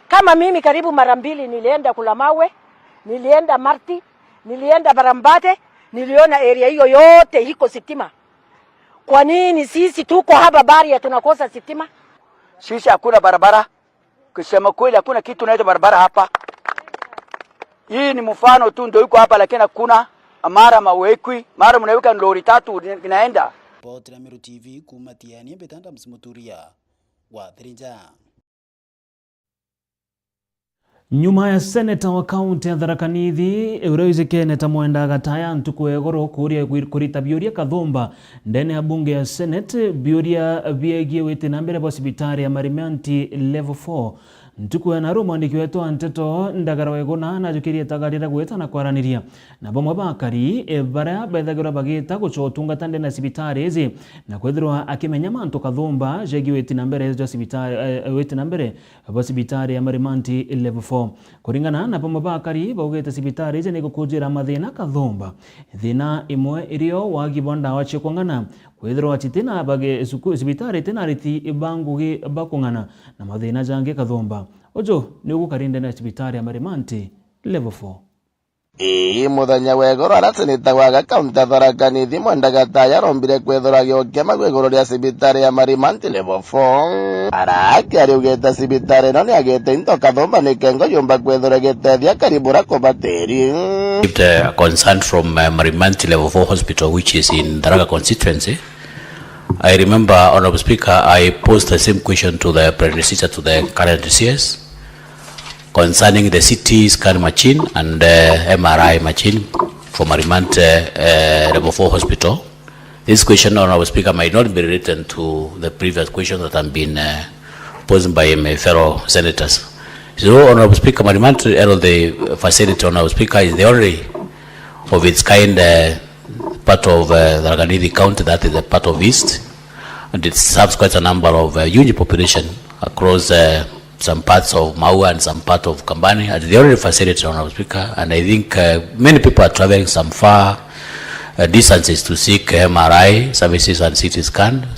Kama mimi karibu mara mbili nilienda Kulamawe, nilienda Marti, nilienda Barambate, niliona area hiyo yote iko sitima. Kwa nini sisi tuko hapa Baria tunakosa sitima? Sisi hakuna barabara. Kusema kweli, hakuna kitu inaitwa barabara hapa. Hii ni mfano tu ndio iko hapa, lakini hakuna mara mawekwi, mara mnaweka lori tatu inaenda. Ripoti ya Meru T V kuuma Tiani, Mbitanda Msimuturia wa Thirinja. Nyuma ya seneta wa kaunti ya Tharaka Nithi, uria wijikene ta Mwenda Gataya, ntuku ya igoro kuuria kwi-, kurita biuria kathumba ndene ya bunge ya Senate, biuria biegie witi na mbere bwa cibitari ya Marimanti Level four. Ntuku ya naru, mwandiki wetu wa nteto Ndagara Weguna najukirie itagaria ria gwita na kwaraniria na bamwe ba akari, e, baria bethagirwa bagita gucwa utungata ndene ya cibitari iji, na kwithirwa akimenya mantu kathumba jegie witi na mbere jwa cibitari, e, witi na mbere bwa cibitari ya Marimanti Level four. Kuringana na bamwe ba akari, baugite cibitari iji ni gukujira mathina kathumba. Thina imwe irio wagi bwa ndawa cia kung'ana, kwithirwa citina bage-, cuku-, cibitari itina ariti ba ngugi ba kung'ana, na mathina jangi kathumba. Uju ni ugukari ndene ya cibitari ya Marimanti Level four. Ii muthenya wa igoro, aria seneta wa kaunti ya Tharaka Nithi Mwenda Gataya arombire kwithirwa agiokia magu iguru ria cibitari ya Marimanti Level four. Ara akiaria augite cibitari ino ni agite into kathumba ni kengo yumba kwithirwa igitethia akari buria kubatiri. Received a concern from, uh, Marimanti Level four Hospital, which is in Tharaka constituency. I remember, Honorable Speaker, I posed the same question to the predecessor to the current C S concerning the C T scan machine and, uh, M R I machine for Marimanti, uh, uh, Level four Hospital. This question, Honorable Speaker, might not be related to the previous question that have been, uh, posed by my fellow senators. So, Honorable Speaker, Marimanti Health Facility, Honorable Speaker, is the only of its kind, uh, part of, uh, Tharaka Nithi County, that is a part of East, and it serves quite a number of, uh, huge population across, uh, some parts of Maua and some part of Kambani, at the only facility, Honorable Speaker, and I think, uh, many people are traveling some far, uh, distances to seek M R I services and C T scan.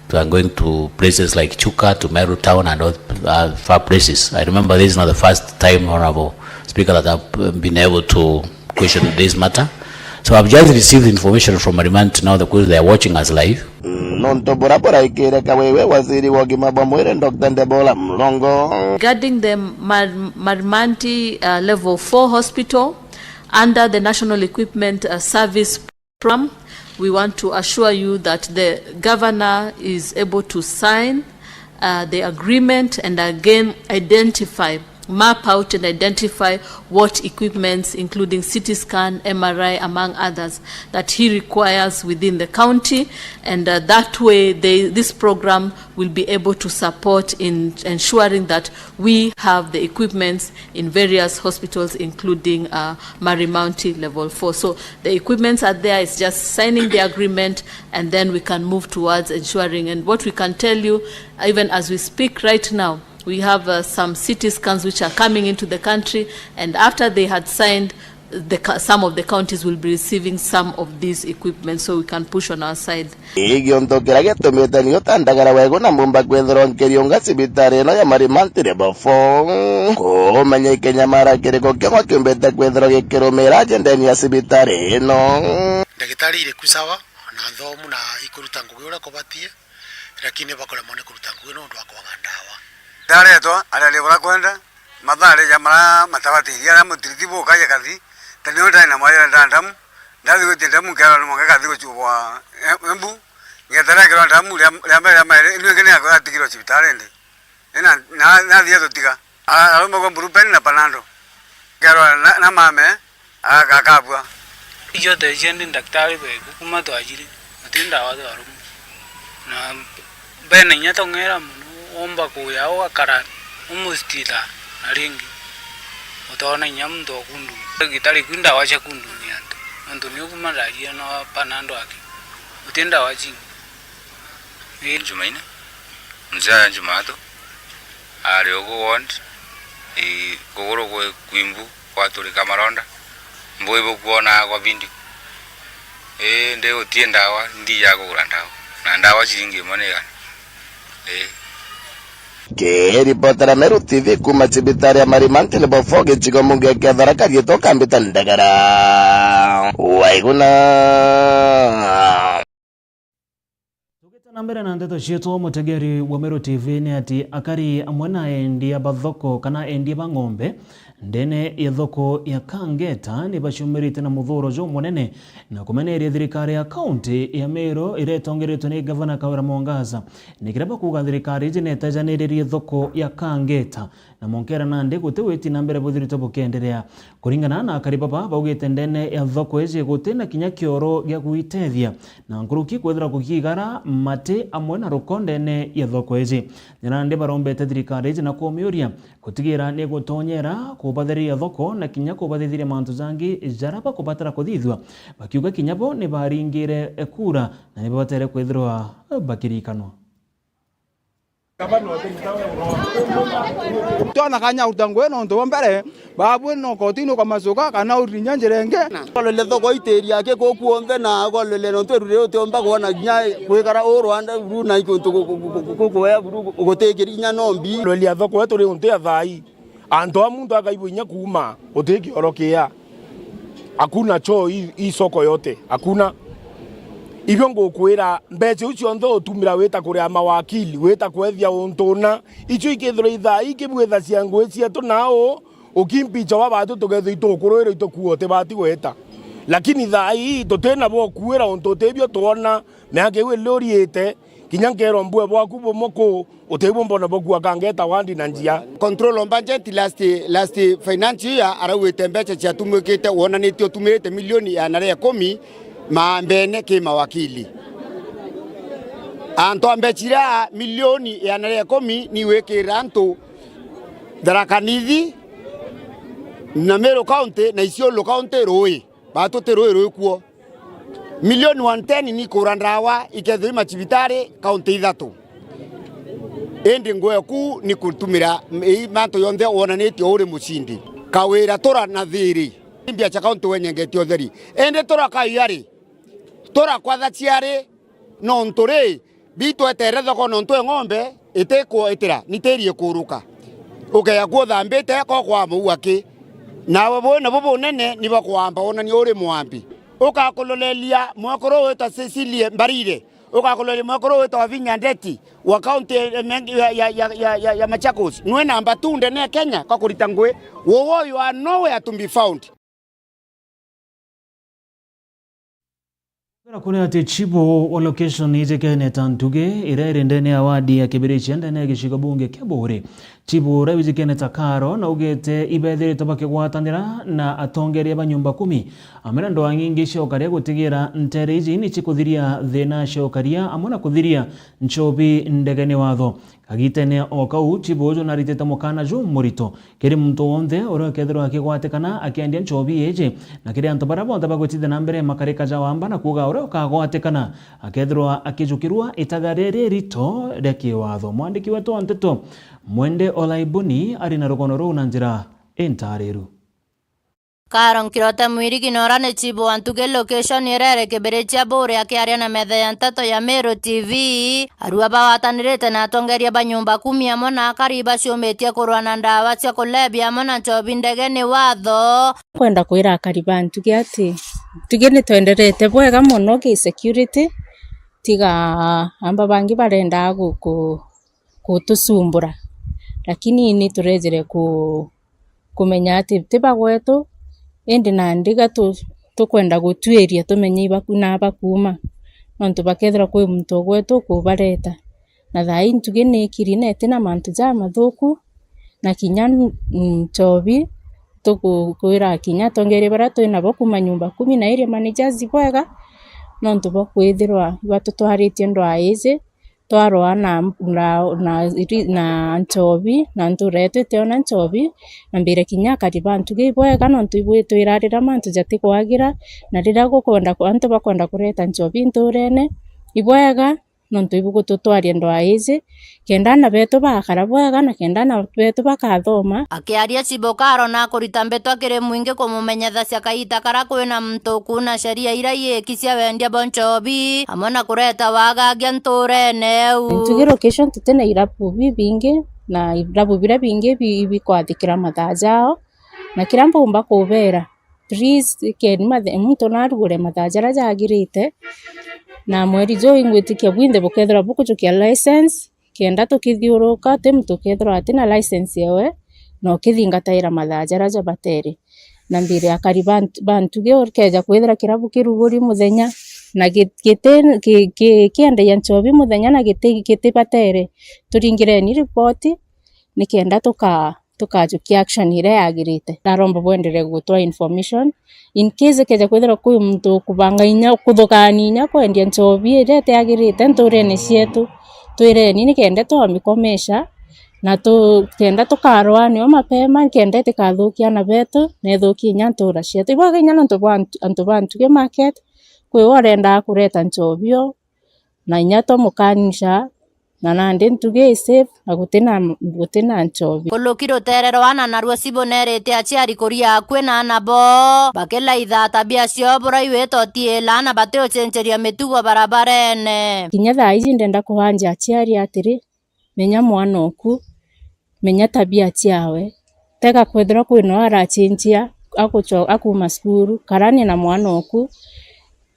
They are going to places like Chuka, to Meru town and all, uh, far places. I remember this is not the first time, Honorable Speaker, that I've been able to question this matter. So I've just received information from Marimanti now because they are watching us live. Nontu bura buraikire kawiwi, waziri wa ugima bwa mwiri Doctor Debora Mlongo. Regarding the Mar-, Marimanti, uh, Level four Hospital under the National Equipment, uh, Service Program, we want to assure you that the governor is able to sign, uh, the agreement and again identify, map out and identify what equipments, including C T scan, M R I, among others, that he requires within the county, and, uh, that way they, this program will be able to support in ensuring that we have the equipments in various hospitals, including, uh, Marimanti Level four. So the equipments are there, it's just signing the agreement, and then we can move towards ensuring. And what we can tell you, even as we speak right now, we have, uh, some C T scans which are coming into the country, and after they had signed, the co-, some of the counties will be receiving some of these equipments, so we can push on our side. Ii giontu kiria gitumite ni utandagara wegu na mbumba kwithirwa nkiriunga cibitari ino ya Marimanti Level four. Kumenya ikinyamara kiriku king'wa kiumbite kwithirwa gikirumira ajendeni ya cibitari ino. Ndagitari iri ku sawa, na nthomu na ikuruta ngugi uria kubatie, lakini bakuremwa ni kuruta ngugi nontu wa kwaga ndawa. Ndaretwa, arari bura kwenda, mathaa rija mara matabatirie aria mutiriti bukaja kathi, ta nio ndari na mwaria nda ndamu, ndathi gwitia ndamu nkeerwa ni mwanka kathi gucubwa e-, Embu, ngetera nkeerwa ndamu ria, ria mbere ria mairi, inu ingi ni yakwa yatigirwe cibitari ndi. Ina, na, nathie tutiga. A-, araumagua mburupeni na panado. Nkeerwa na, na mame, Agakabua. Icio teecia ndi ndaktari beku, kuma twajiri, guti ndawa twarumwa. Na bena inya tong'era mono, womba kuya ugakara, umustitha na ringi, utoona inya muntu okundumia. Gitari kwi ndawa cia kundumia antu, nontu niu kuma ndaria na panado aki, guti ndawa cingi. Ii. Jumaine, mzee ya Jumatatu, ari ugu ward, ii, kuguru gwi kwimbu. Kwaturika maronda, mbui bukwona kwa video. Ii, ndi gutie ndawa, nthiaga kugura ndawa. Na ndawa ciringi imwe ni igana. Ii. Kiripotera Meru T V kuma cibitari ya Marima, Ntelebofo, gicigo mbunge kia Tharaka, riitwa Kambita Ndagara. Waiguna. Tugite na mbere na ndeto cietu, mutegeri wa Meru T V, ni ati akari amwe na endia ba thoko kana endia ba ng'ombe ndene ya thoko ya Kangeta ni baciumirite na muthuro jumunene na kumeneria thirikari ya kaunti ya Meru iria itongeretwe ni Gavana Kawira Mwangaza. Ni kiria bakuuga thirikari iji ni itajaniririe thoko ya Kangeta, na monkera nandi guti witi na mbere buthiritwe bukienderea. Kuringana na akari baba, baugite ndene ya thoko iji guti na kinya kioro gia gwitethia, na nkuruki kwithirwa gukigara mati amwe na ruko ndene ya thoko iji. Ni nandi barombete thirikari iji na kumiuria gutigira ni gutonyera kubatheria thoko na kinya kubathithiria mantu jangi jaria bakubatara kuthithua, bakiuga kinya bo ni baringire kura na ni babatere kwithirwa bakirikanwa. Twona kanya uruta ngugi nontu bwa mbere, babu no kotini ukamacuka kana urinya njira ingi. Ukolele thoko itiri aki kuku onthe na ukolele nontu erure utiomba kwona kinya kwikara u Rwanda buru na ikuntu ku-, ku-, ku-, ku-, kukuea buru gutikiri inya nombi. Ukolele thoko etu ri untu ya thai. Antu a muntu akaigua inya kuuma, guti kioro kia. Hakuna choo hii, hii soko yote. Hakuna. Ibio ngukwira, mbeca iu cionthe utumira wita kuria mawakili, wita kwethia untu una, icio ikethirwa ithaa ikibwithacia ngugi cietu nao, ukimpicha wa batu tukethirwa itukuruira itukua utibati gweta. Lakini thaa ii tutina bwa kuira untu utibio twona, miaka iu iri uriite, kinya nkerwa mbue bwaku bumwe kuu, utibwo mbona bukua Kangeta wandi na njia. Control of budget last, last financial year araugite mbeca ciatumikite, wonanitie utumirite milioni igana ria ikumi ma mbene ki mawakili. Antu a mbeca iria milioni igana ria ikumi ni gwikira antu Tharaka Nithi na Meru County na Isiolo County rui. Batu ti rui rwi kuo. Milioni one ten ni kura ndawa ikethirwa i macibitari kaunti ithatu. Indi ngugi eku ni kutumira i mantu yonthe wonanitie uri mucindi. Kawira tura na thiri. Mbia cia kaunti wenyengetie utheri. Indi tura kaiyari. Tura kwatha ciari nontu ri, Bitwetere thoko nontu e ng'ombe itikwitira, ni tiri ikuruka. Ukeya kuo uthambite, ko kwa mauga ki? Nawe buu nabu bunene ni bakwamba wonania uri mwambi. Ukakuloleria mwekuru witwa Cecilie Mbarire, ukakuloleria mwekuru witwa Wavinya Ndeti wa kaunti ya, ya, ya, ya, ya, ya Machakos. Nwe namba two ndene ya Kenya kwa kurita ngugi. Wowo, you are nowhere to be found. Mbere kuri ati chibu wa location iji Kenneth Antuge, iria iri ndene ya wadi ya Kibirichia ndene ya gicigo bunge kia Buuri. Chibu uria wiji Kenneth Akaro naugite ibethiritwe bakigwatanira na atongeria ba nyumba kumi amwe na ndwaa nyingi cia ukaria gutigira ntere iji ni cikuthiria thina cia ukaria amwe na kuthiria nchobi ndegene watho. Kagitene o kau, chibu uju naritite mukana jumurito kiri muntu wonthe uria ukethirwa akigwatikana akiendia nchobi iji, na kiri antu baria bonthe bagwitithia na mbere makarika ja wamba na kuuga uria ukagwatikana akethirwa akijukirwa itaga riri rito ria kiwatho. Mwandiki wetu wa nteto Mwende Olaibuni ari na rugono ruu na njira intariru. Karo Nkirote Mwirigi nora ni chibu wa Ntugi location iria iri Kibirichia Buuri akiaria na metha ya nteto ya Meru T V, arua bagwatanirite na atongeria ba nyumba kumi amwe na akari baciumitie kurua na ndawa cia kulebia amwe na nchobi ndege ni watho. Kwenda kwira akari ba Ntugi ati Ntugi ni twenderete bwega mono ki security, tiga amba bangi barendaa gu-, ku-, gutucumbura, lakini ni turejire ku-, kumenya ati ti bagwetu, indi nandi ga tu-, tukwenda gutuiria tumenye ibaku na bakuuma, nontu bakethirwa kwi muntu ugwetu ukubareta. Na thaa ii Ntugi ni ikiri na itina mantu jamathuku, na kinya n-, nchobi tuku-, kwira kinya atongeria baria twi nabo kuuma nyumba kumi na area managers bwega, nontu bwa kwithirwa ibatutwaritie ndwaa iji, twarwaa na, na, na, na nchobi, na ntuura yetu itiona nchobi, na mbire kinya akari ba Ntugi ibwega, nontu ibwitwirarira mantu jatikwagira, na riria gukwenda ku-, antu bakwenda kureta nchobi ntuurene, ibwega, nontu ibugututwaria ndwaa iji, kenda aana betu bagakara bwega na kenda aana betu bakathoma. Akiaria Cibukaro na kurita mbitwa kiri mwingi kumumenyethacia kaita karia kwina muntu ukuuna sheria iria iiki cia wendia bwa nchobi, amwe na kureta wagagia ntuurene eu. Ntugi location tutina irabu bibingi, na irabu biria bingi bi-, ibikwathikira mathaa jao, na kiria mpumba kubera, please, ikeni mathe-, muntu narugure mathaa jaria jagirite, na mweri juu ingwitikia bwinthe bukethirwa bukujukia license, kenda tukithiuruka, ti muntu ukethirwa atina license ewe, na ukithingataira mathaa jaria jabatere. Na mbere akari ba ntu-, ba ntugi ukeja kwithira kirabu kiruguri muthenya, na gi-, giti-, ki-, ki-, kiendagia nchobi muthenya na giti-, gitibatere, turingireni ripoti, nikenda tuka-, tukajukia action iria yagirite. Ndaromba bwenderee gutwaa information in case ikeja kwithirwa kwi muntu ukubanga inya kuthukania inya kwendia nchobi iria itiagirite nturene cietu. Twireni nikenda twamikomesha na tu-, kenda tukarwaa nio mapema, nikenda itikathukia aana betu na ithukie inya ntura cietu. Ibwega inya nontu bwa antu, antu ba ntugi market, kwi we urendaa kureta nchobi o, na inya twamukanisha, na nandi ntugi i safe, na gutina, gutina nchobi. Kuluki rutere rwa aana naruo cibunerite aciari kuria akui na aana bo, bakilaitha tabia ciao buria iwita utiila na batiucenceria mitugo barabarene. Kinya thaa iji ndenda kuanja aciari atiri, menya mwana oku, menya tabia ciawe. Tega kwithirwa kwina uu aracenjia, akucho-, akuuma cukuru, karania na mwana oku,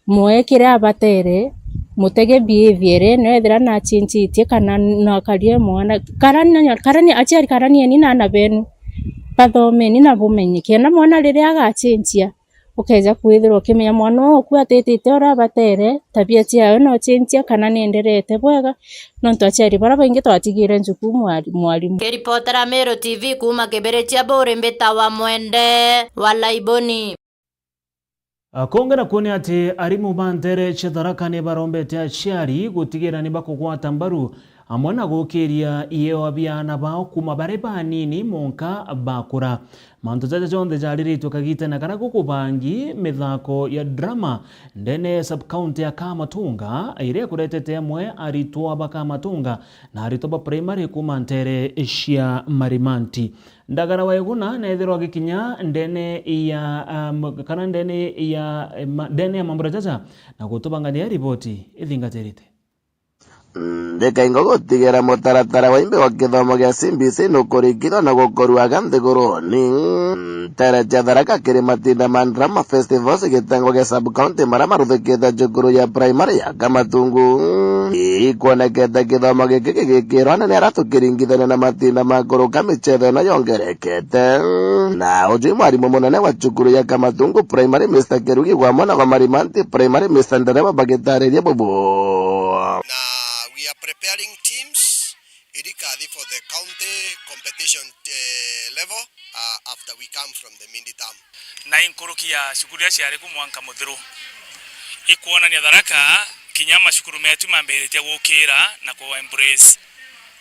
mwee kiria abatere, mutege behavior ene, ethira nacenjitie kana no akarie mwana. Karania, karania, aciari karanieni na aana benu, bathomeni na bumenye, kenda mwana riria agacenjia, ukeja kwithirwa ukimenya mwana uu oku atitite uria abatere, tabia ciawe no cenjia kana nienderete bwega, nontu aciari baria baingi twatigire njuku mwari-, mwarimu. Kiripotera Meru T V kuuma Kibirichia Buri, mbitawa Mwende wa Laiboni. Kungi nakuo ni ati arimu ba ntere cia Tharaka ni barombete aciari gutigira ni bakugwata mbaru amwe na gukiria ieo bia aana bao kuuma bari banini mwanka bakura. Mantu jaja jonthe jariritwe kagitene karia gukubangi mithako ya drama ndene ya sub-county ya Kamatunga, iria ikuretete amwe aritwa ba Kamatunga na aritwa ba primary kuuma ntere cia Marimanti. Ndagara wa Iguna neethirwa agikinya ndene ya, um, kana ndene ya, eh, ma-, ndene ya mambura jaja na gutubangania riboti ithingatirite. Ndikainga gutigera mutaratara wa imbi wa kithomo gia C B C nukurikithwa na gukorwaga nthiguruni. Ntere cia Tharaka kiri matinda ma Drama Festivals gitengo gia sub-county maria maruthikite cukuru ya primary ya Kamatungu. Ikwonekete kithomo giki gigikirwa anene aria tukiringithania na matinda ma kuruka michetho ino yongerekete. Na uju i mwarimu munene wa cukuru ya Kamatungu Primary, Mister Kirugi, gwamwe na gwa Marimanti Primary, Mister Ndereba, bagitariria bubu. Na we are preparing teams irikathi for the county competition, eh, level, uh, after we come from the mini term. Na i nkuruki ya cukuru iria ciari ku mwanka muthiru, ikwonania Tharaka kinya macukuru metu mambiritie gukira na ku embrace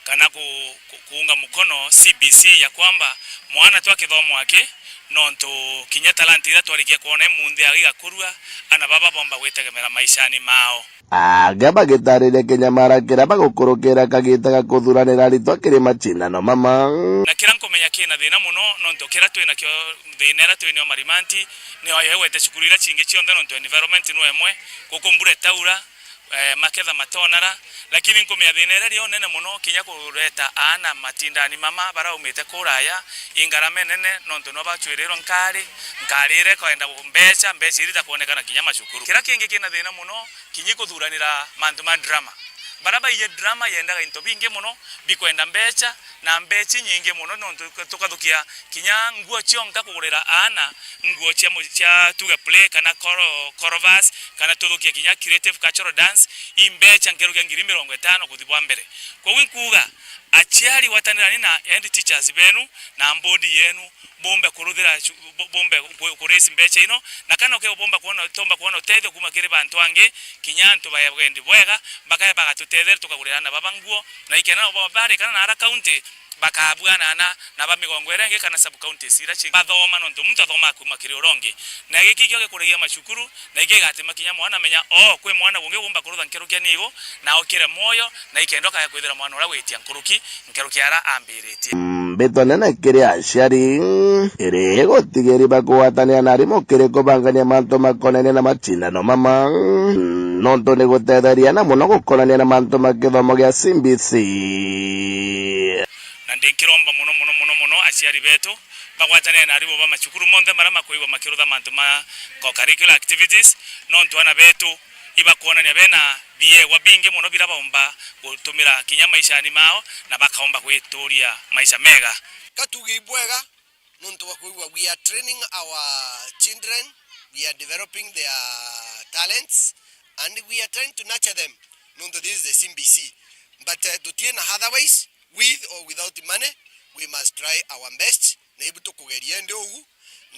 kana ku-, ku-, kuunga mukono C B C ya kwamba mwana tu akithoma aki, nontu kinya talanta iria twarikia kwona imunthi iga-, igakurua, ana baba bomba gwitegemera maishani mao. Angi bagitariria kinyamara kiria bagukurukira kagita ga kuthuranira aritwa kiri macindano mama. Na kiria nkumenya kina thina muno, nontu kiria twinakio, thina iria twinio Marimanti, nio yegwete cukuru iria cingi cionthe, nontu environment no emwe, guku mbura itaura, eh, maketha matonara, lakini nkumenya thina iria rio nene muno kinya kureta aana matindani mama baraumite kuraya, i ngarama inene, nontu no bacwirirwe nkari, nkari iria ikwenda mbeca, mbeca iria itakwonekana kinya macukuru. Kiria kingi kina thina muno, kinya ikuthuranira mantu ma drama. Bara baiye drama yendaga into bingi muno, bikwenda mbeca, na mbeca inyingi muno, nontu tukathukia kinya nguo cionka kugurira aana nguo cia mu-, cia tuge play kana choro-, chorovas, kana tuthukia kinya creative cultural dance, i mbeca nkerukia ngiri mirongo itano kuthi bwa mbere. Koguo inkuuga, aciari gwatanirani na head teachers benu na board yenu, bumbe kuruthira cu-, bu-, bumbe ku-, ku raise mbeca ino, na kana uke bumba kwona, tomba kwona utethio kuma kiri bantu angi, kinya antu ba bwendi bwega, bakae bagatutethera tukagurira aana baba nguo, na ikena nabo barikana na ara county, Bakabwana na, na ba migongo iria ingi kana sub counties iria cingi bathoma, nontu muntu athomaa kuuma kiri uria ungi. Na giki kio gikuragia macukuru, na giki gigatuma kinya mwana amenya, oo, kwi mwana ungi uumba kurutha nkuruki ya nigu, na okire mwoyo, na ikenda ukaya kwithira mwana uria witia nkuruki, nkuruki ya aria ambiritie. Mbitwa nene kiri aciari, iri gutigiri bakugwatania na arimu kiri kubangania mantu makonania na macindano mama, nontu ni gutetheria na mono gukonania na mantu ma kithomo gia C B C. Na ndinkiromba mono, mono, mono, mono aciari betu bagwatanire na arimu ba macukuru monthe maria makwigua makirutha mantu ma co-curricular activities, nontu ana betu ibakwonania bena biegwa bingi mono biria baumba gutumira kinya maishani mao, na bakaumba gwituria maisha mega. Ka tuge ibwega, nontu bwa kwigua, we are training our children, we are developing their talents, and we are trying to nurture them, nontu this is the C B C. But, eh, tutina otherwise, with or without money, we must try our best, na ibu tukugeria ndi uu,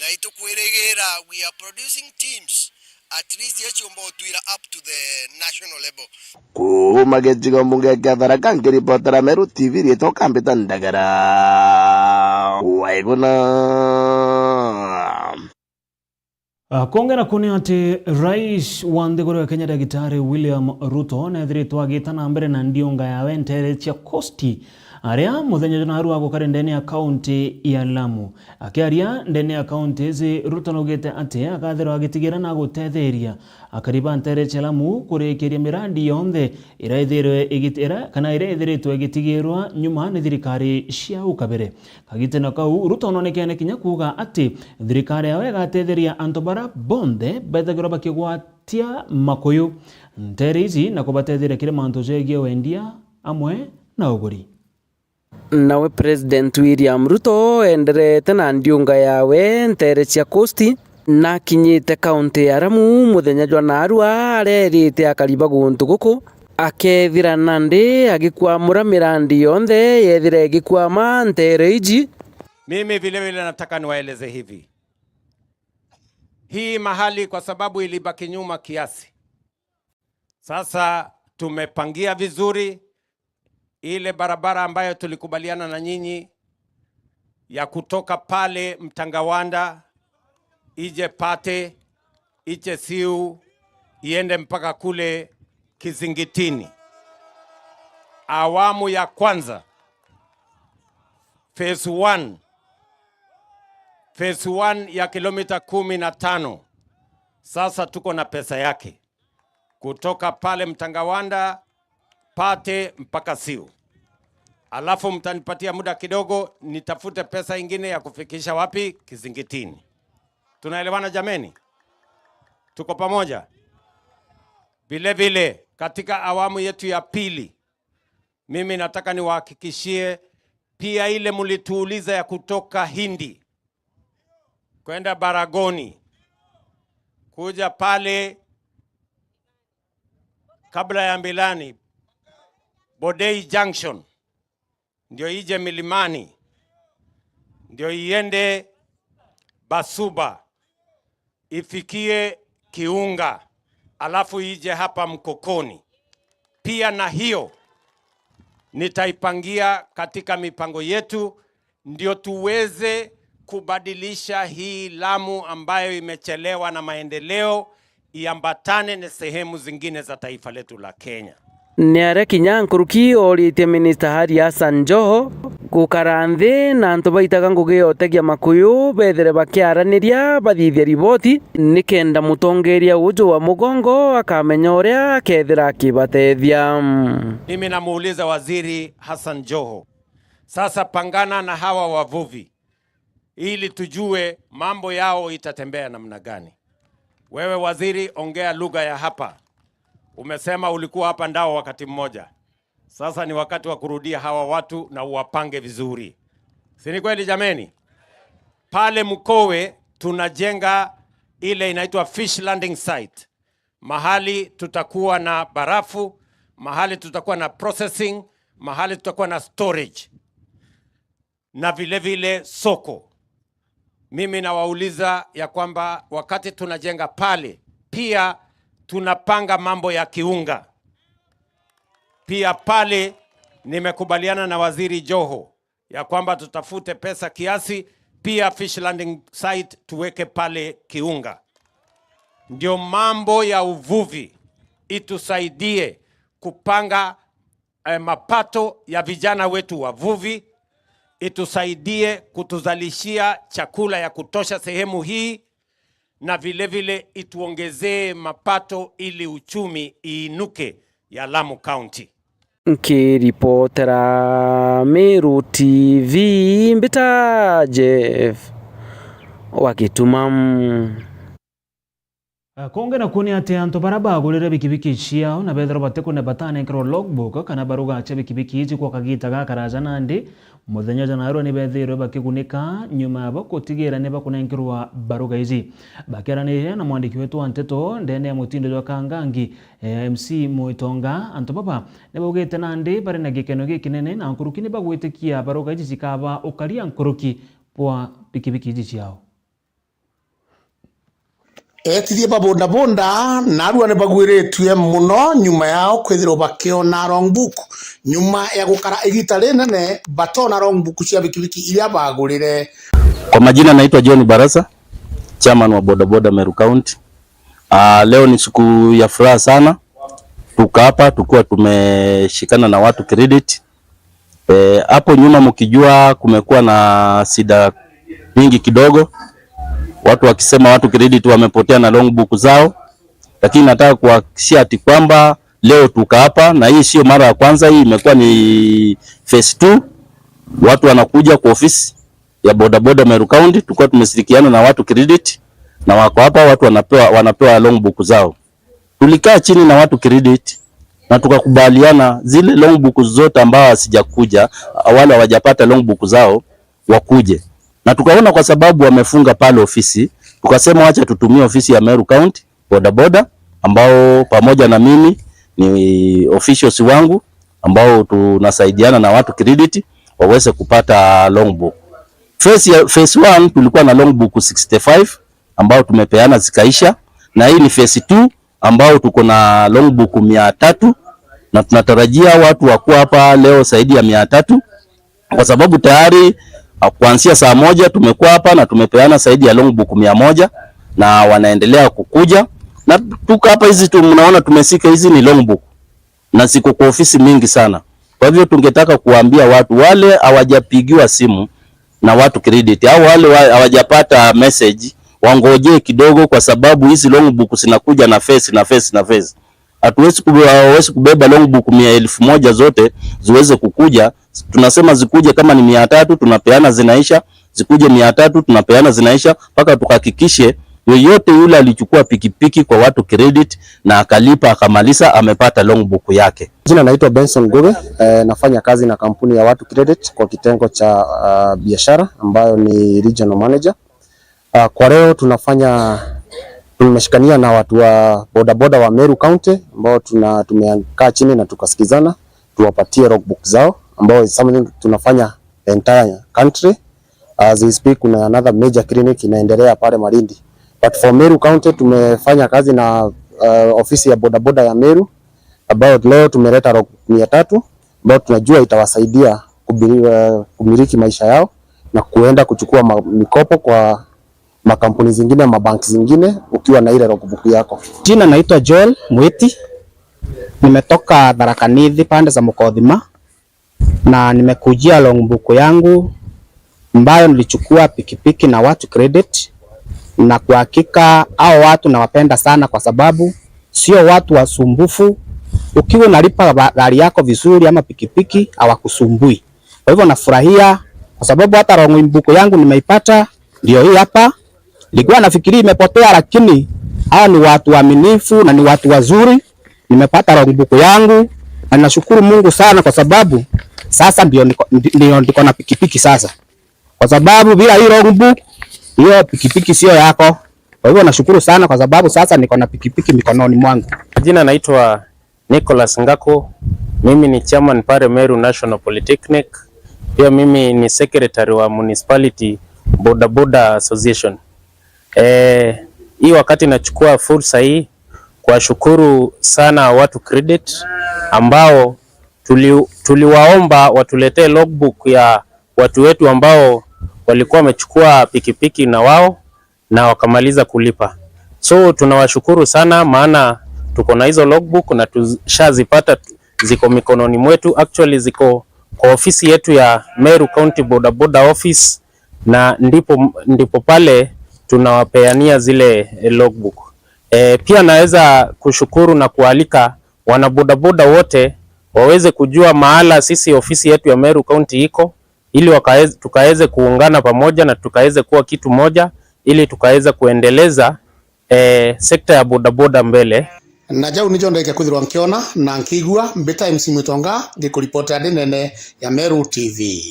na itukwirigira we are producing teams, at least iria ciumba utwira up to the national level. Kuuma gicigo mbunge kia Tharaka, nkiripotera Meru T V, riitwa Kambita Ndagara. Waiguna. Ah, kwongera kuu ni ati Rais wa nthiguru ya Kenya, Dagitari William Ruto, neethiritwe agiita na mbere na ndiunga yawe nteere cia Coast, aria muthenya jwa naarua agukari ndene ya kaunti ya Lamu. Akiaria ndene ya kaunti ici, Ruto naugite ati agathirwa agitigira na gutetheria akari ba nteere cia Lamu kurikiria miradi yonthe iria ithirwe igit-, iria, kana iria ithiritwe igitigirwa nyuma ni thirikari cia au kabere. Kagitene kau, Ruto noonekene kinya kuuga ati thirikari yawe igatetheria antu baria bonthe bethagirwa bakigwatia makuyu nteere ici na kubatetheria kiri mantu jegie wendia amwe na uguri. Nawe President William Ruto enderete na ndiunga yawe nteere cia Coast, na akinyite kaunti ya Lamu muthenya jwa naarua, aria erite akari ba guntu guku, akethira nandi agikwamura mirandi yonthe yethira igikwama nteere iji. Mimi vile vile nataka niwaeleze hivi. Hii mahali kwa sababu ilibaki nyuma kiasi. Sasa tumepangia vizuri ile barabara ambayo tulikubaliana na nyinyi ya kutoka pale Mtangawanda, ije Pate, ije Siu, iende mpaka kule Kizingitini. Awamu ya kwanza, phase one, phase one ya kilomita kumi na tano. Sasa tuko na pesa yake. Kutoka pale Mtangawanda, Pate mpaka Siu. Alafu mtanipatia muda kidogo, nitafute pesa ingine ya kufikisha wapi? Kizingitini. Tunaelewana jameni? Tuko pamoja? Vile vile, katika awamu yetu ya pili, mimi nataka niwahakikishie pia ile mlituuliza ya kutoka Hindi kwenda Baragoni, kuja pale kabla ya Mbilani, Bodei Junction, ndio ije Milimani, ndio iende Basuba, ifikie Kiunga, alafu ije hapa Mkokoni. Pia na hiyo nitaipangia katika mipango yetu, ndio tuweze kubadilisha hii Lamu ambayo imechelewa na maendeleo, iambatane na sehemu zingine za taifa letu la Kenya. Ni aria kinya nkuruki ooritie Minista Ali Hassan Joho gukara nthi na antu baitaga ngugi ya utegia makuyu bethire bakiaraniria bathithia riboti, nikenda mutongeria uju wa mugongo akamenya uria akethira akibatethia. Mimi namuuliza Waziri Hassan Joho, sasa pangana na hawa wavuvi ili tujue mambo yao itatembea namna gani. Wewe waziri, ongea lugha ya hapa. Umesema ulikuwa hapa Ndao wakati mmoja. Sasa ni wakati wa kurudia hawa watu na uwapange vizuri. Si ni kweli jameni? Pale Mkowe tunajenga ile inaitwa fish landing site. Mahali tutakuwa na barafu, mahali tutakuwa na processing, mahali tutakuwa na storage, na vile vile soko. Mimi nawauliza ya kwamba wakati tunajenga pale, pia tunapanga mambo ya Kiunga. Pia pale nimekubaliana na Waziri Joho, ya kwamba tutafute pesa kiasi, pia fish landing site tuweke pale Kiunga. Ndio mambo ya uvuvi itusaidie kupanga, eh, mapato ya vijana wetu wavuvi, itusaidie kutuzalishia chakula ya kutosha sehemu hii, na vile vile ituongezee mapato ili uchumi iinuke ya Lamu County. Nkiripotera Meru T V, mbita Jeff wa Gituma. Konge nakuo ni ati antu baria bagurire bikibiki ciao na bethirwa batikune batanenkerwa logbook kana baruga cia bikibiki iji gwa kagita gakaraja nandi, muthenya jwa naarua ni bethirwe bakigunika nyuma ya bo gutigira ni bakunenkerwa baruga iji. Bakiaraniria na mwandiki wetu wa nteto ndene ya mutindo jwa Kangangi, eh, M C Mwitonga, antu baba ni baugite nandi bari na gikeno gikinene na nkuruki ni bagwitikia baruga iji cikaba ukaria nkuruki bwa bikibiki iji ciao. Etithia ba bodaboda naarua ni bagwiritue muno nyuma yao kwithirwa bakiona logbook, nyuma ya gukara igita rinene batona logbook cia bikibiki iria bagurire. Kwa majina naitwa John Barasa, chairman wa bodaboda Meru County. Ah, leo ni siku ya furaha sana. Tuka hapa tukiwa tumeshikana na watu credit. Eh, hapo nyuma mkijua kumekuwa na shida mingi kidogo, watu wakisema watu credit wamepotea na logbook zao, lakini nataka kuhakikishia ati kwamba leo tuka hapa, na hii sio mara ya kwanza, hii imekuwa ni phase two. Watu wanakuja kwa ofisi ya bodaboda Meru County, tulikuwa tumeshirikiana na watu credit, na wako hapa, watu wanapewa, wanapewa logbook zao. Tulikaa chini na watu credit na tukakubaliana zile logbook zote ambao hasijakuja, wale hawajapata logbook zao wakuje. Na tukaona kwa sababu wamefunga pale ofisi, tukasema wacha tutumie ofisi ya Meru County bodaboda, ambao pamoja na mimi ni officials wangu ambao tunasaidiana na watu credit waweze kupata logbook. Phase ya, phase one tulikuwa na logbook sixty-five ambao tumepeana zikaisha, na hii ni phase two ambao tuko na logbook mia tatu, na tunatarajia watu wakuwa hapa leo zaidi ya mia tatu, kwa sababu tayari, ah, kuanzia saa moja tumekuwa hapa na tumepeana zaidi ya logbook mia moja na wanaendelea kukuja. Na tuko hapa, hizi tu mnaona tumesika, hizi ni logbook na ziko kwa ofisi mingi sana. Kwa hivyo tungetaka kuambia watu wale hawajapigiwa simu na watu credit, au wale wa-, hawajapata message, wangojee kidogo, kwa sababu hizi logbook zinakuja na phase, na phase, na phase. Hatuwezi kube-, hawezi kubeba logbook mia, elfu moja zote ziweze kukuja. Tunasema zikuje kama ni mia tatu, tunapeana zinaisha, zikuje mia tatu, tunapeana zinaisha, mpaka tuhakikishe yoyote yule alichukua pikipiki kwa watu credit na akalipa akamaliza, amepata logbook yake. Jina naitwa Benson Goge, eh, nafanya kazi na kampuni ya watu credit kwa kitengo cha, ah, biashara ambayo ni regional manager. Ah, kwa leo tunafanya, tumeshikania na watu wa bodaboda wa Meru County ambao tuna-, tumekaa chini na tukasikizana tuwapatie logbook zao, ambao is something tunafanya the entire country. As we speak, kuna another major clinic inaendelea pale Malindi. But for Meru County, tumefanya kazi na, uh, ofisi ya bodaboda ya Meru, ambao leo tumeleta logbook mia tatu, ambao tunajua itawasaidia kubiri-, uh, kumiliki maisha yao na kuenda kuchukua ma-, mikopo kwa makampuni zingine, mabanki zingine, ukiwa na ile logbook yako. Jina naitwa Joel Mwiti, nimetoka Tharaka Nithi, pande za Mukothima, na nimekujia logbook yangu ambayo nilichukua pikipiki na watu credit, na kwa hakika hao watu nawapenda sana, kwa sababu sio watu wasumbufu. Ukiwa unalipa ba-, gari yako vizuri ama pikipiki, hawakusumbui. Kwa hivyo nafurahia kwa sababu hata logbook yangu nimeipata, ndio hii hapa. Nilikuwa nafikiri imepotea, lakini hawa ni watu waaminifu na ni watu wazuri. Nimepata logbook yangu na ninashukuru Mungu sana, kwa sababu sasa ndio niko, ndi-, ndio niko na pikipiki sasa, kwa sababu bila hii logbook, hiyo pikipiki sio yako. Kwa hivyo nashukuru sana kwa sababu sasa niko na pikipiki mikononi mwangu. Jina naitwa Nicholas Ngako, mimi ni chairman pale Meru National Polytechnic. Pia mimi ni secretary wa Municipality Boda Boda Association. Eh, hii wakati nachukua fursa hii kuwashukuru sana watu credit ambao tuli-, tuliwaomba watuletee logbook ya watu wetu ambao walikuwa wamechukua pikipiki na wao na wakamaliza kulipa. So tunawashukuru sana, maana tuko na hizo logbook na tushazipata, ziko mikononi mwetu. Actually, ziko kwa ofisi yetu ya Meru County Boda Boda Office, na ndipo, ndipo pale tunawapeania zile, eh, logbook. Eh, pia naweza kushukuru na kualika wanabodaboda wote waweze kujua mahala sisi ofisi yetu ya Meru County iko, ili wakaeze-, tukaweze kuungana pamoja na tukaweze kuwa kitu moja, ili tukaweze kuendeleza, eh, sekta ya bodaboda mbele. Na jau nijo ndeke kwithirwa nkiona na nkigua. Mbita M C Mwitonga, ngikuripotea ndi nene ya Meru T V.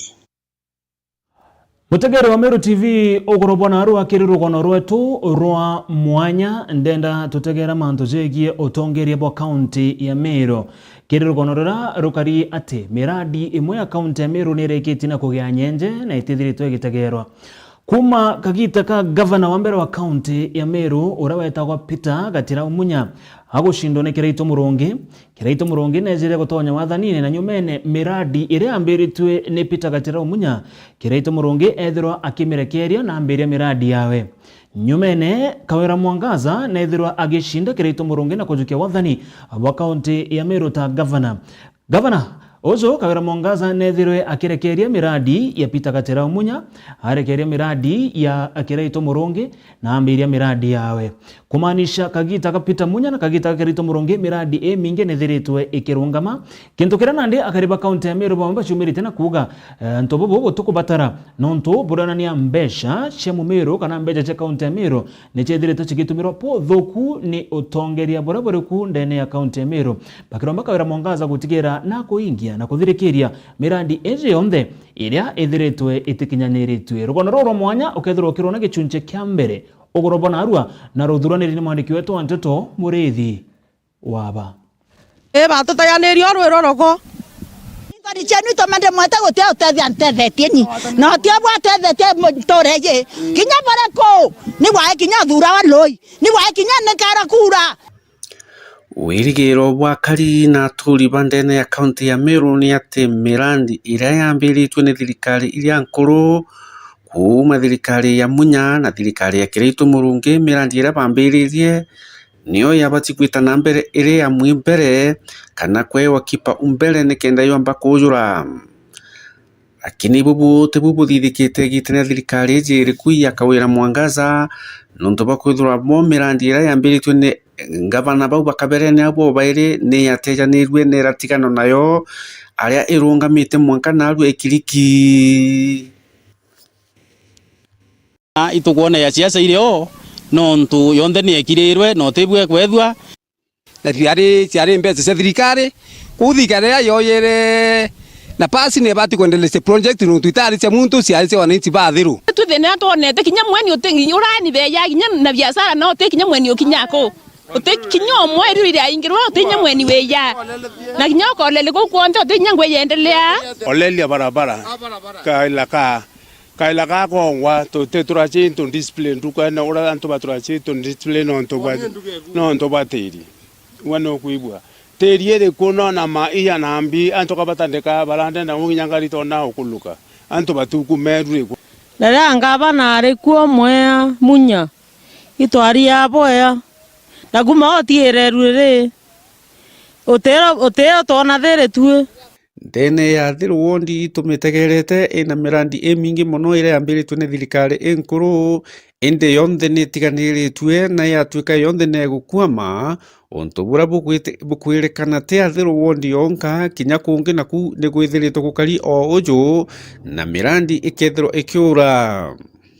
Mutegeri wa Meru T V, ugoro bwa narua kiri rugono rwetu rwa mwanya, ndenda tutegera mantu jegie utongeria bwa kaunti ya Meru. Kiri rugono ruria rukari ati miradi imwe ya kaunti ya Meru nirikitie na kugia nyenje na itithiritwe igitegerwa. Kuma kagita ka gavana wa mbere wa kaunti ya Meru, uria wetagwa Peter Gatira Umunya, agucindwa ni Kiraitu Murungi, Kiraitu Murungi neejire gutonya wathanine, na nyumene miradi iria yambiritue ni Peter Gatira Umunya, Kiraitu Murungi ethirwa akimirekeria na ambiria miradi yawe. Nyumene, Kawira Mwangaza neethirwa agicinda Kiraitu Murungi na kujukia wathani bwa kaunti ya Meru ta gavana. Gavana uju, Kawira Mwangaza, neethirwe akirekeria miradi ya Peter Gatira Umunya, arekeria miradi ya Kiraitu Murungi, na ambiria miradi yawe. Kumaanisha, kagita ga Peter Munya na kagita ga Kiraitu Murungi, miradi imingi nithiritwe ikirungama. Kintu kiria nandi akari ba kaunti ya Meru bamwe baciumirite na kuuga, eh, antu bubu butikubatara, nontu buronania mbeca cia Mumiru kana mbeca cia kaunti ya Meru ni ciethiritwe cigitumirwa buthuku ni utongeria buria buri ku ndene ya kaunti ya Meru, bakiromba Kawira Mwangaza gutigira na kuingia na kuthirikiria miradi iji yonthe iria ithiritwe itikinyaniritue. Rugono ruru rwa mwanya ukethirwa ukirona gicunchi kia mbere, ugoro bwa narua, na ruthuraniri ni mwandiki wetu wa nteto Muriithi Waba. Ii, batutaganirie o rwiro rugo. Nthoni cienu itome ndimwete gutia utethia ntethetie ni. Na utio bwatethetie nture iji. Kinya bariku? Ni bwae kinya uthura wa lui. Ni bwae kinya nikara kuura. Wirigiro bwa akari na aturi ba ndene ya kaunti ya Meru ni ati mirandi iria yambiritue ni thirikari iria nkuru, kuuma thirikari ya Munya na thirikari ya Kiraitu Murungi, mirandi iria bambiririe niyo yabati gwita na mbere iri amwe mbere, kana kwewa kipaumbele nikenda yomba kuujura. Lakini bubu tibu buthithikite gitene thirikari iji iriku ya Kawira Mwangaza, nontu bwa kwithirwa bo mirandi iria yambiritue ni ngavana bau ba kabere ni abo bairi ni yatejanirue ni iratigano nayo, aria irungamite mwanka narua ikiriki. Itukwona ya siasa iri o, nontu yonthe ni ekirirwe, na utibue kwethua. Na ciari, ciari mbeca cia thirikari, kuu thirikari riria yoyere nafasi ni ibati kwendelesya project, nontu itari cia muntu, ciari cia wananchi ba Athiru. Twi thina twonete, kinya mweni uti, urani beya, kinya na biashara no uti, kinya mweni ukinya ku. Uti kinya umwe riu iraingirwa, uti kinya mweni wiya. Na kinya ukolele kuu kwonthe, uti kinya ngui yendelea. Olelia barabara, kaila ka Kaila gakongwa, tuti turachi into discipline, ndukene uria antu baturachi into discipline nontu bwa, nontu bwa tiri. Gwe nukwigua? Tiri iriku nona ma iya na mbi, antu kabatandika barandenda nginya ngari tona ukuluka. Antu batuku meru riku. Riria ngavana ari kuo mwea Munya, itwari ya bwea. Na kuma otiire ruri ri, utiro, utio twona thiri tui. Ndene ya Athiru wondi itumitegerete ina mirandi imingi mono iria yambiritue ni thirikari inkuru, indi yonthe ni itiganiritue na yatuika yonthe ni igukwama, untu buria bugwiti-, bukwirikana ti Athiru wondi yonka, kinya kungi naku ni gwithiritwe gukari o uju, na mirandi ikethirwa ikiura.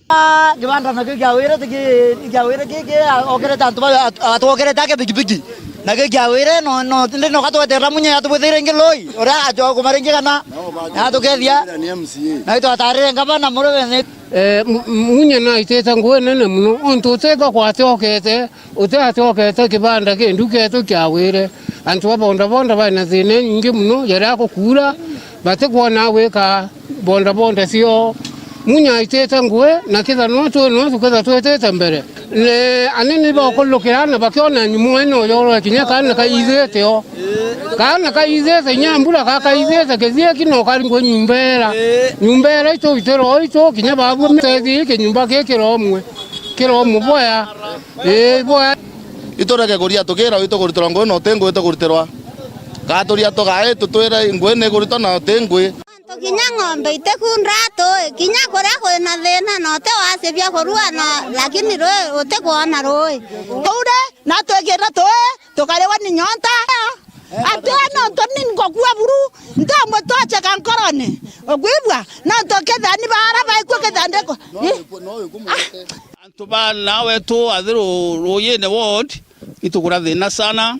Ah, kibanda nakio kia wire tiki-, kia wire kiki, a-, okerete antu ba-, at-, atwokerete ake pikipiki. Nakio kia wire, no, no, ndi no gatweterera Munya yatubwithire ingi loi, uria ajo kumaringi kana, yatukethia. Na itwatarire ngavana muri wenye. Eh, Mu-, Munya naitite ngui nene muno, untu uteka kwatiokete, utiatiokete kibanda ki nduketu kia wire. Antu ba bodaboda baina thina inyingi muno, jaria gukuura, batikwona gwika bodaboda cio. Munya aitite ngui, na kitha no twi no tuketha twitite mbere. Ne anene bakulukira na bakiona nyumu ino yorwe kinya kaana kaithite o. Kaana kaithite inya mbura ka kaithite kithie kino kari ngui nyumba era. Nyumba era itu itiro itu kinya babu mtethi kinyumba ki kiromwe. Kiromwe boya. Ii boya. Itureke kuria tukira itu kuritirwa ngui no ti ngui itu kuritirwa. Gaturia tugae tutwire ngui ni kuritwa na ti ngui. Antu kinya ng'ombe itikunda tui, kinya kuria kwina thina, na uti wacibia kurua, na lakini rui utikwona rui. Kuure, na twikite tui, tukariwa ni nyonta. Ati nontu ni ngukua buru, ntamwe twacheka nkorone. Ukwigua? Nontu kethani baara baikua kethandiko. Antu ba nawe tu Athiru Ruyine ward, itukura thina sana,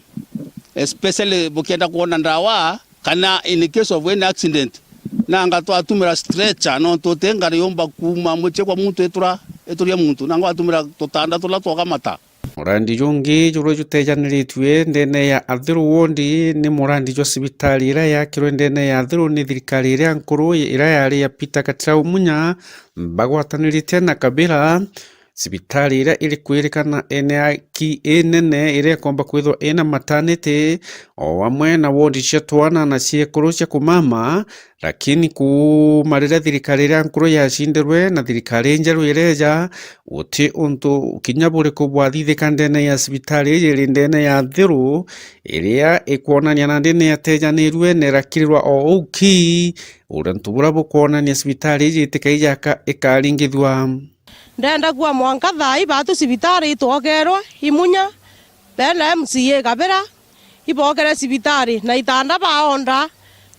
especially bukienda kwona ndawa, kana in case of any accident, nanga twatumira stretcher, nontu uti ngari yumba kuuma mucii kwa muntu itura, ituria muntu, nanga watumira tutanda turia twokamata. Murandi jungi jurwe jutejaniritue ndene ya Athiru ward ni murandi jwa cibitari iria yakirwe ndene ya Athiru ni thirikari iria nkuru iria yari ya Peter Gatirau Munya, bagwatanirite na Kabira. Cibitari iria iri kwirikana ene aki inene iria ikomba kwithwa ina mataniti, o amwe na wondi cia twana na ciekuru cia kumama, lakini kuuma riria thirikari iria nkuru yacindirwe na thirikari injeru ireja, guti untu kinya buriku bwathithika ndene ya cibitari iji iri ndene ya Athiru, iria ikwonania nandi ni yatejanirue na irakirirwa o uu ki, untu buria bukwonania cibitari iji itikaijaka ikaringithua. Ndenda kuuga mwanka thaa ii baatu cibitari itwokerwe i Munya, beena M C A Kabira, ibokere cibitari na itanda baonda,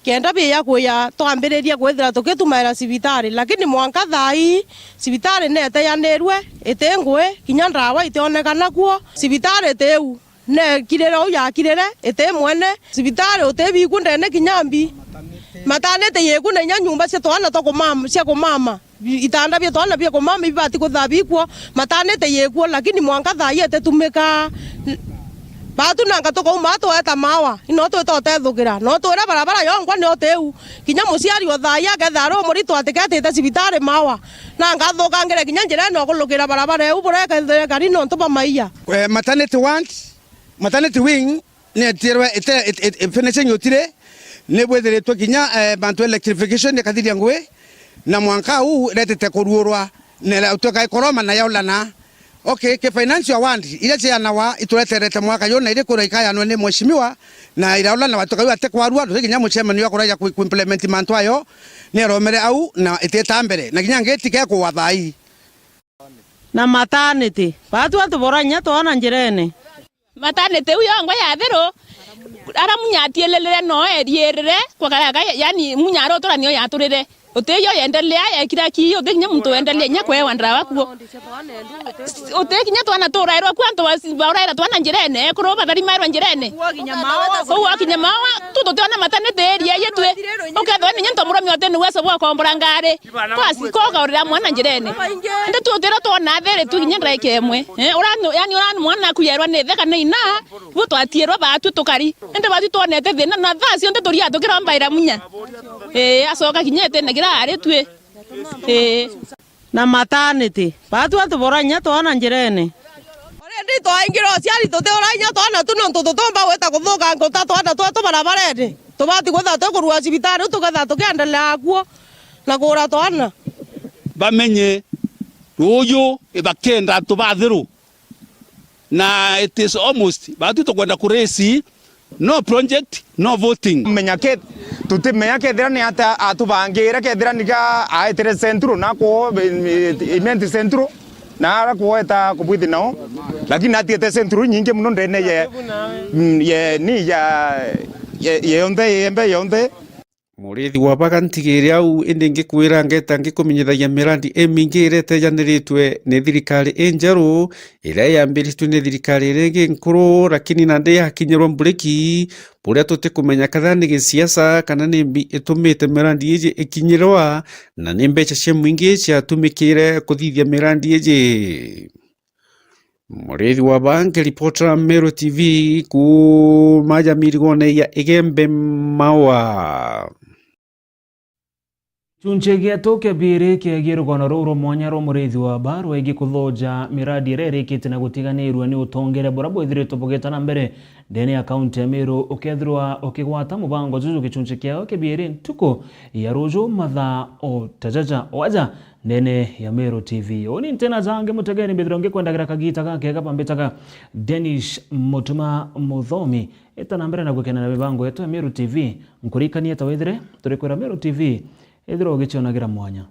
kenda biija kwija twambiriria kwithira tukitumaira cibitari, lakini mwanka thaa ii cibitari netejanirue, iti ngui, kinya ndawa itionekana kuo, cibitari iti u. Neekirire uu yaakirire, iti mwene. Cibitari uti biku ndene kinya mbi. Mataniti yiku na inya nyumba cia twana twa kumama, cia kumama. Bi-, itanda bia twana bia kumama ibibati kuthaa bikuo. Mataniti yikuo, lakini mwanka thaa ii ititumika. N-, baatu nanga tukauma tweta mawa. Ino twita utethugira. No twire barabara yongwa nio tiu. Kinya muciari o thaa ii akethira ari umuritu atiketite cibitari mawa. Nanga athukangire kinya njirene o kulukira barabara iu burekethire kari nontu bwa maiya. Eh, maternity ward, maternity wing, ni etirwe ite-, it-, it-, it-, finishing utire, ni bwithiritwe kinya, eh, bantu electrification ikathiria ngui, na mwanka uu iretete kuruurwa, na ira-, utuika ikoroma na yaulana. Okay, ki financial ward, iria cianawa itureterete mwaka juu na iri kwirwa ikayanwe ni mheshimiwa, na iraulana watuika yu ate kwarua, tuti kinya mucemani wa kuraja ku-, ku-implement mantu ayo, ni aromere au, na itita mbere, na kinya ngiti ke kuwa thaa ii. Na maternity. Baatu atubora inya twana njirene. Maternity iu yongwa ya Athiru, ara Munya atiililire no eriirire, kwa kaya ka, yani, Munya arotura nio yaturire. Uti yo yendelea, yekira ki, uti kinya muntu wendelea inya kwewa ndawa kuo. Uti kinya twana turairwa kuo, antu bas-, bauraira twana njirene, ekuru batharimairwa njirene. Kou wakinya mawa, tu tutiona maternity area yetwe. Ukethwa ni nyento muromia uti ni uwezo bwa kombora ngari. Basi, koga urira mwana njirene. Indi tu utira twona thiri tu kinya ndaika imwe. Eh, uranu-, yani uranu mwana akuyairwa ni ithe kana ina, bu twatiirwa baatu tukari. Indi baatu twonete thina na thaa cionthe turia tukirombaira Munya. Eh, acoka kinya itene kira ari twi. Eh. Na maternity. Baatu atubora inya twana njirene. Already twaingira uciari tutiura inya twana tu nontu tutumba gwita kuthuka nguta twana twetu barabarene. Tubati kwithirwa twi kurua cibitari, tukethirwa tukiendelea kuo na kuura twana. Bamenye ruuju ibakenda antu ba Athiru. Na it is almost, baatu tukwenda kuresi, no project, no voting. Menya ke, tutimenya kethira ni ata atubangire, kethira ni ka aetire Central na ku, Imenti Central, na ara kueta kubwithi nao, lakini atiete Central nyingi muno ndene ye, mm, ye, ni ya, ye, ye yonthe, ye embe yonthe. Murithi wa baga ntigire au, indi ngikwira ngeta ngikumenyithagia mirandi imingi iria itejaniritwe ni thirikari injeru, iria yambiritwe ni thirikari iria ingi nkuru, lakini nandi yakinyirwa mburiki, buria tutikumenya kethira ni gisiasa kana ni mbi itumite mirandi iji ikinyirwa, na ni mbeca cia mwingi ciatumikire kuthithia mirandi iji. Murithi wa bangi, ripota Meru T V kuuma Jamirigone ya Igembe Maua. Gicunchi gietu kia biiri kiegie rugono ruu rwa mwanya rwa murithi wa ba rwegie kuthuja miradi iria irikite na gutiganirua ni utongere buria bwithiritwe bugita na mbere ndene ya kaunti ya Meru, ukethirwa ukigwata mubango juju gicunchi kiao kia biiri ntuku ya ruju mathaa o ta jaja o aja ndene ya Meru T V. Uni ntina jangi mutegeni mbithirwa ngikwendagira kagita gakega bambitaga Dennis Mutuma Muthomi. Ita na mbere na gwikena na mibango yetu ya Meru T V. Nkurikanie ta withire turikwira Meru T V ithirwa ugicionagira mwanya.